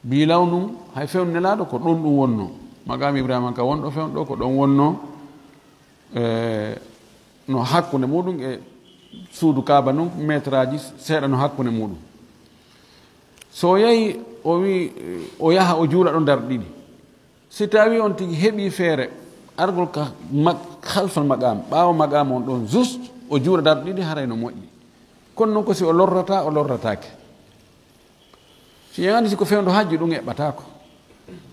Biilaw nun, hay fewn Nelaaɗo, ko ɗon ɗum wonnoo. Maqaama Ibrahima ka wonɗo fewn ɗo, ko ɗon wonnoo, e, no hakkunde muɗum e suudu Kaaba nun, meetaraaji seeɗa no hakkunde muɗum. So o yahi, o wi, o yaha, o juula ɗon darɗe ɗiɗi. Si tawi on tigi heɓi feere argol ka ma-, halfal maqaam, ɓaawo maqaam on ɗon juste, o juula darɗe ɗiɗi, haray no moƴƴi. Kono non ko si o lorrata, o lorrataake. Si ƴeeŋani si ko fewndo hajju, ɗum eɓɓataako.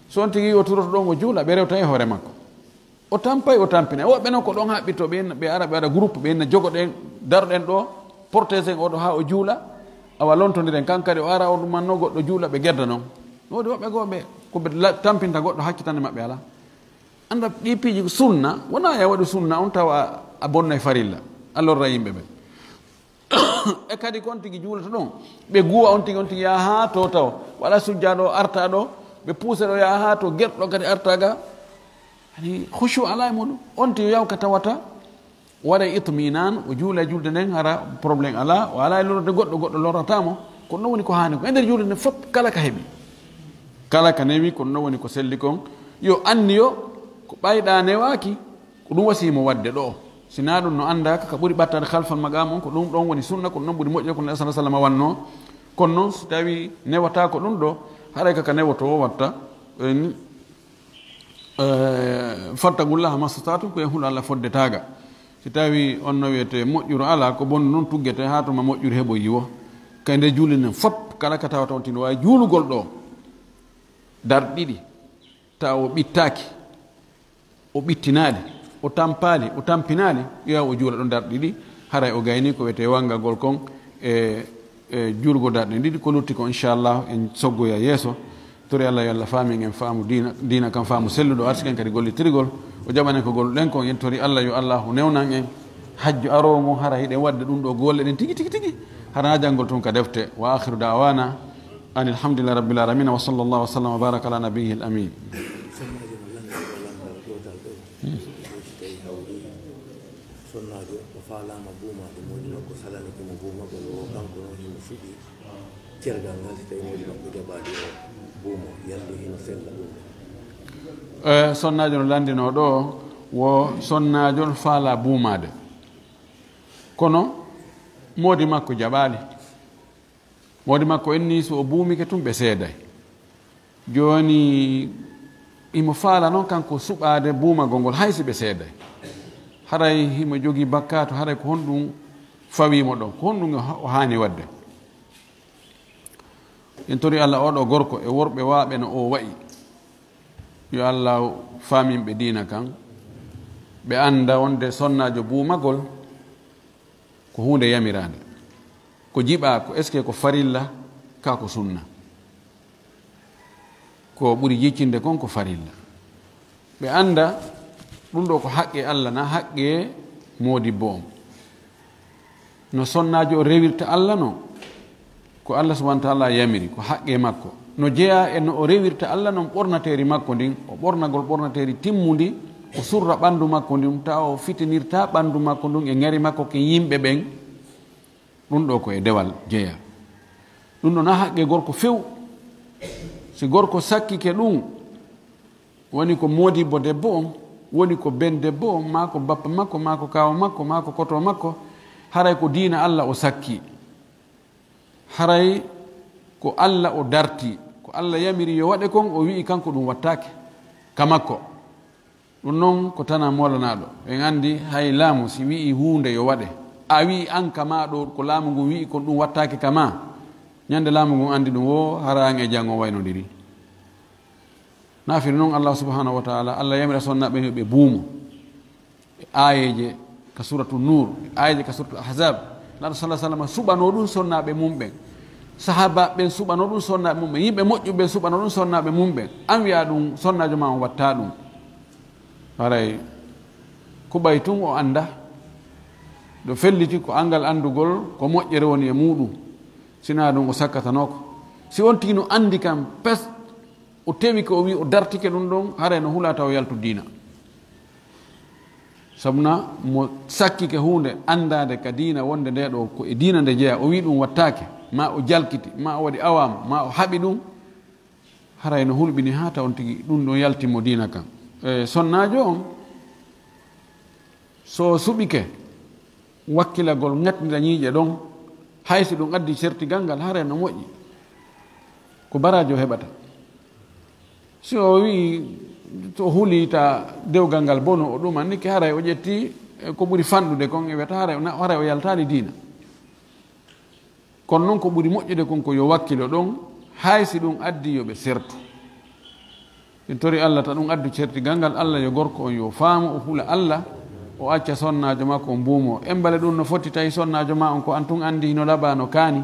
So on tigi o turoto ɗon, o juula, ɓe rewta e hoore makko. O tampay, o tampinay. Woɓɓe non ko ɗon haɓɓito, ɓe, ɓe ara, ɓe waɗa groupe, ɓe inna jogoɗen, daroɗen ɗo, protégé en oɗo haa o juula, awa lontondiren, kan kadi o ara, o ɗumanno goɗɗo juula, ɓe gedda non. No woodi woɓɓe goo ɓe, ko ɓe la-, tampinta goɗɗo, hakkitande maɓɓe alaa. Annda ɗi piiji ko sunna, wonaa ya waɗu sunna on tawa a, a bonnay farilla, a lorra yimɓe ɓe. E kadi ko on tigi juulata ɗon, ɓe guwa on tigi, on tigi yaha haa to taw, waɗa sujjaaɗo o arta ɗo, ɓe puusa ɗo yaha haa to gerɗo kadi arta ga. Ani khushu alaa e muɗum, on tigi yaw ka tawata, waɗa itminan, o juula julde nden, hara problème alaa, o alaa e lorrude goɗɗo, goɗɗo lorrata mo, ko ɗum woni ko haani ko. E nder julde nden fof, kala ka heɓi, kala ka newi, ko ɗum woni ko selli kon, yo anniyo, ko ɓayɗa newaaki, ko ɗum wasi mo waɗde ɗo. Si naa ɗum no anndaaka, ka ɓuri ɓattaade halfal maqaam on, ko ɗum ɗon woni sunna, ko ɗum ɓuri moƴƴude, ko Nabi sallallahu alaihi wasallam wannoo. Kono noon, si tawi newata ko ɗum ɗo, haray ka, ka newotoo watta, en, eh, fattaqullaha mastata'tum, ko en hulu Allah fodde taaga. Si tawi on no wiyete moƴƴuru alaa, ko bonnu noon tuggete haa tuma moƴƴuru heɓoyi wo. Kay nde juulde nden fof, kala ka tawata on tigi no waawi juulugol ɗo darɗe ɗiɗi, tawa o ɓittaaki, o ɓittinaali, o tampaali, o tampinaali, yo o juula ɗon darɗe ɗiɗi, haray o gayni ko wiyetee wanngagol kon e, e juulgol darɗe ɗiɗi, ko lutti kon, inchallah, en soggoya yeeso. Tori Allah yo Allah faamin en faamu diina, diina kan faamu selluɗo, arsike en kadi gollitirgol, o jaɓanen ko golluɗen kon, en tori Allah yo Allahu newnan en hajju aroowo ngun, hara hiɗen waɗde ɗum ɗo golle ɗen tigi, tigi, tigi, hara na janngol tun ka defte. Wa akhiru da'wana anil hamdulillahi rabbil alamin, wa sallallahu wa sallam wa baraka ala nabiyyil amin. Sonnaajo no lanndii ɗo lanndal gootal ɗo. Hmm. So tawi hawri sonnaajo o faalaama buumaade, moodi makko salanike mo buumagol o, kanko noon himo suɓi cergal ngal, so tawi moodi makko jaɓaali o buumo, yalnde hino sella ɗum. Eh, sonnaajo no lanndinoo ɗo, wo sonnaajo no faalaa buumaade. Kono moodi makko jaɓaali. Moodi makko inni so o buumike tun ɓe seeday. Jooni himo faala non kanko suɓaade buumagol ngol hay si ɓe seeday. Haray himo jogii bakkaatu, haray ko honɗum fawii mo ɗon? Ko honɗum o ha-, o haani waɗde? En tori Allah oɗo gorko e worɓe waaɓe no o wa'i. Yo Allah faamin ɓe diina kan. Ɓe annda wonde sonnaajo buumagol ko huunde yamiraande. Ko jiɓaa ko, est-ce que ko farilla, kaa ko sunna? Ko ɓuri jiccinde kon ko farilla. Ɓe annda ɗum ɗo ko haqqe Allah na haqqe moodibbo on. No sonnaajo o rewirta Allah non, ko Allah subhanahu wa ta'ala yamiri, ko haqqe makko. No jeyaa e no o rewirta Allah non ɓornateeri makko ndin, o ɓornagol ɓornateeri timmundi, o surra ɓandu makko ndin, tawa o fitinirta ɓandu makko ndun e ŋari makko ke yimɓe ɓen. Ɗum ɗo ko e dewal jeyaa. Ɗum ɗo na haqqe gorko few. Si gorko sakkike ɗum, woni ko moodibbo debbo on, woni ko ben debbo on, maa ko bappa makko, maa ko kaawa makko, maa ko koto makko, haray ko diina Allah o sakki. Haray ko Allah o darti, ko Allah yamiri yo waɗe kon, o wi'i kanko ɗum wattaake ka makko. Ɗum non ko tana moolanaaɗo. En anndi hay laamu si wi'i huunde yo waɗe, a wi'i an ka maa ɗo ko laamu ngun wi'i kon ɗum wattaake ka maa, Ñande laamu ngun anndi ɗum wo hara an e janngo waynondiri. Naafiri noon Allah subhanahu wa ta'ala, Allah yamira sonnaaɓe yo ɓe buumo. E aayeeje ka suratu Nuur, e aayeeje ka suratu Ahzab, Nabi sallallahu alaihi wasallam suɓanoo ɗum sonnaaɓe mum ɓen. Sahaabaaɓe ɓen suɓanoo ɗum sonnaaɓe mum ɓen. Yimɓe moƴƴuɓe ɓen suɓanoo ɗum sonnaaɓe mum ɓen. An wi'a ɗum sonnaajo ma on wattaa ɗum. Haray kuɓay tun o annda. Ɗo felliti ko anngal anndugol ko moƴƴere woni e muuɗum. Sinaa ɗum o sakkatanoo ko. Si on tigi no anndi kan pes, o tewi ko o wi o dartike ɗum ɗon, haray no hula taw yaltu diina. Sabuna mo sakkike huunde anndaade ka diina wonde nde ɗo ko e diina nde jeya, o wi ɗum wattaake, ma o jalkiti, ma o waɗi awaama, ma o haɓi ɗum, haray no hulɓini haa taw on tigi ɗum ɗon yalti mo diina kan. E, sonnaajo on, so o suɓike wakkilagol ŋatnira ñiiƴe ɗon, hay si ɗum addi certigal ngal, haray no moƴƴi. Ko baraajo heɓata. Si o wi'i, to o hulii ta dewgal ngal bono, o ɗum anndi ke haray o ƴetti, e, ko ɓuri fanɗude kon, e wiyata haray o na-, haray o yaltaali diina. Kono noon ko ɓuri moƴƴude kon ko yo wakkilo ɗon, hay si ɗum addi yo ɓe sertu. En tori Allah ta ɗum addu certigal ngal, Allah yo gorko on yo faamu, o hula Allah, o acca sonnaajo makko on buumo. Embale ɗum no foti tawi sonnaajo ma on ko an tun anndi hino labaa no kaani.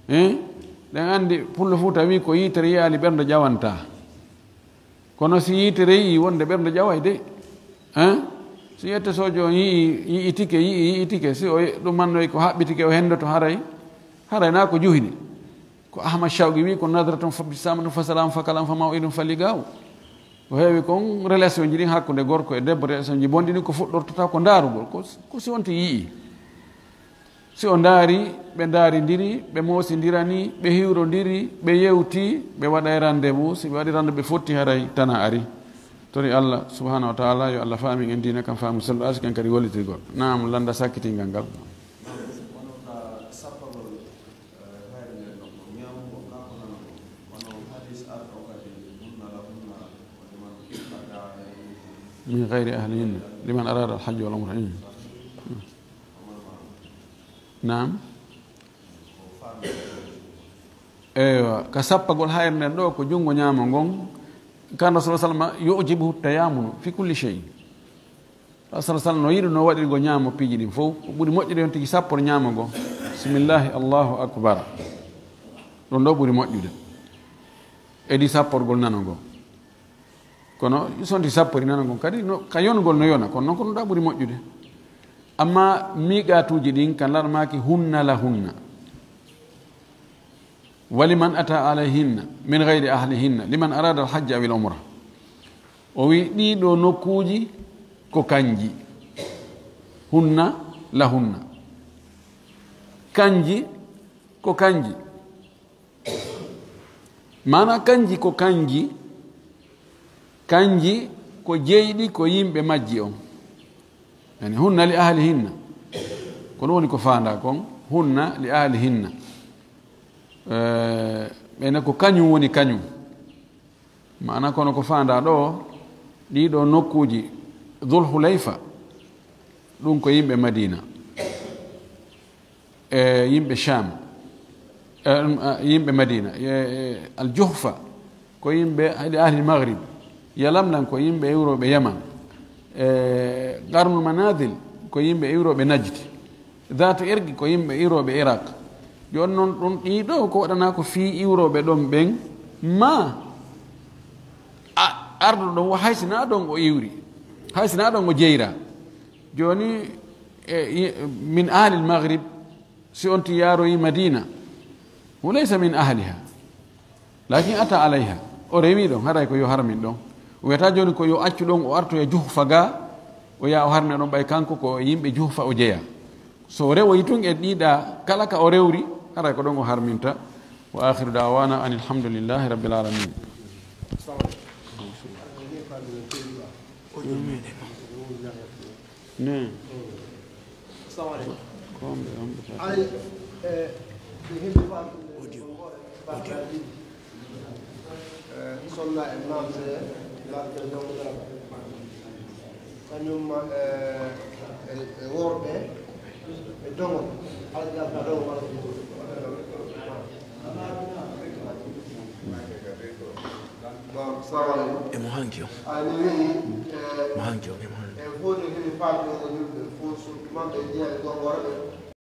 Eh? Ɗen anndi Pullo Fuuta wi ko yitere yi'aali ɓernde ƴawantaa. Kono si yitere yi'i wonde ɓernde ƴaway de. Eh? Si yette soojo on yi'i, yi'itike, yi'i, yi'itike, si o ɗum mannoy ko haɓɓitike o henndoto haray, haray naa ko juhini. Ko Ahmad Shawqi wi ko nadratun fa bisamatun fa salam fa kalam fa maw'idun fa liqa'u. Ko heewi kon relation ji ɗin hakkunde gorko e debbo, relation ji bonɗi ɗin ko fuɗɗortata ko ndaarugol, ko, ko si wonti yi'i. Si o ndaari, ɓe ndaarindiri, ɓe moosindirani, ɓe hiwrondiri, ɓe yewti, ɓe waɗay rendez-vous. Si ɓe waɗi rendez-vous, ɓe fotti haray tana ari. Tori Allah subhanahu wa ta'ala, yo Allah faamin en diina kan faamu sellu, askan kadi wallitirgol. Naam, landa sakkitingal ngal. Min gayri ahlihinna, liman arada al-hajja wal umra. Naam. Eywa, ka sappagol hayre nden ɗo ko junngo ñaamo ngon, kan Rasul sallam yu'jibuhu tayamunu fi kulli shay'in. Rasul sallam no yiɗuno waɗirgo ñaamo piiji ɗin fof, ko ɓuri moƴƴude on tigi sappor ñaamo ngo. Bismillahi, Allahu akbar. Ɗum ɗo ɓuri moƴƴude. Edi sapporgol nano ngo. Kono sonti sappori nana ngon kadi, no, ka yonugol no yona, kono noon ko ɗum ɗa ɓuri moƴƴude. Amma miiqaatuuji ɗin, ka larmaaki hunna la hunna. Waliman ata alayhinna min gayri ahlihinna, liman arada al hajja aw al umra. O wi ɗii ɗo nokkuuji ko kanji. Hunna la hunna. Kanji ko kanji. Maana kanji ko kanji, kanji ko jeyɗi ko yimɓe majji on. Yani hunna li ahlihinna. Ko ɗum woni ko faanda kon, hunna li ahlihinna. Eh, ɓe ne ko kañum woni kañum. Maana kono ko faanda ɗo, ɗii ɗo nokkuuji Dhul Hulayfa, ɗum ko yimɓe Madina. E yimɓe Sham, e, ɗum, a, yimɓe Madina, e, e, Al Juhfa, ko yimɓe li ahli Maghrib, Yalamlam ko yimɓe iwrooɓe Yaman, e, Qarnul Manazil ko yimɓe iwrooɓe Najd, Dhatu Irqi ko yimɓe iwrooɓe Iraq. Jooni noon, ɗum ɗii ɗo ko waɗanaa ko fii iwrooɓe ɗon ɓen, ma a, arɗo ɗon wo hay sinaa ɗon o iwri, hay sinaa ɗon o jeyra. Jooni, e, i-, min ahlil Maghrib, si on ti yaaroyi Madina, hu laysa min ahliha, lakin ata alayha, o rewi ɗon, haray ko yo harmin ɗon. O wiyata jooni ko yo accu ɗon, o artoya Juhfa ga, o yaa o harmina ɗon, ɓay kanko ko yimɓe Juhfa o jeya. So o rewoyi tun e ɗiɗa, kala ka o rewri, haray ko ɗon o harminta. Wa akhiru da'wana anil hamdulillahi rabbil alamin. Ne. Salamu aleykum. Ko homɓe, homɓe fati? Ay, e, e, himɓe fati. Audio. Audio. E, sonna e namde, lamde jawdi Araba. Kañum, e, e, e worɓe, e doŋol. Alaa ka doŋol. Assalamu alaikum. E mo hanki on. Ay mi wi'i Mo hanki on, e mo hanki. E fof no heɓi faamde e yimɓe fof surtout noon ɓe njiya e gorgore ɓe.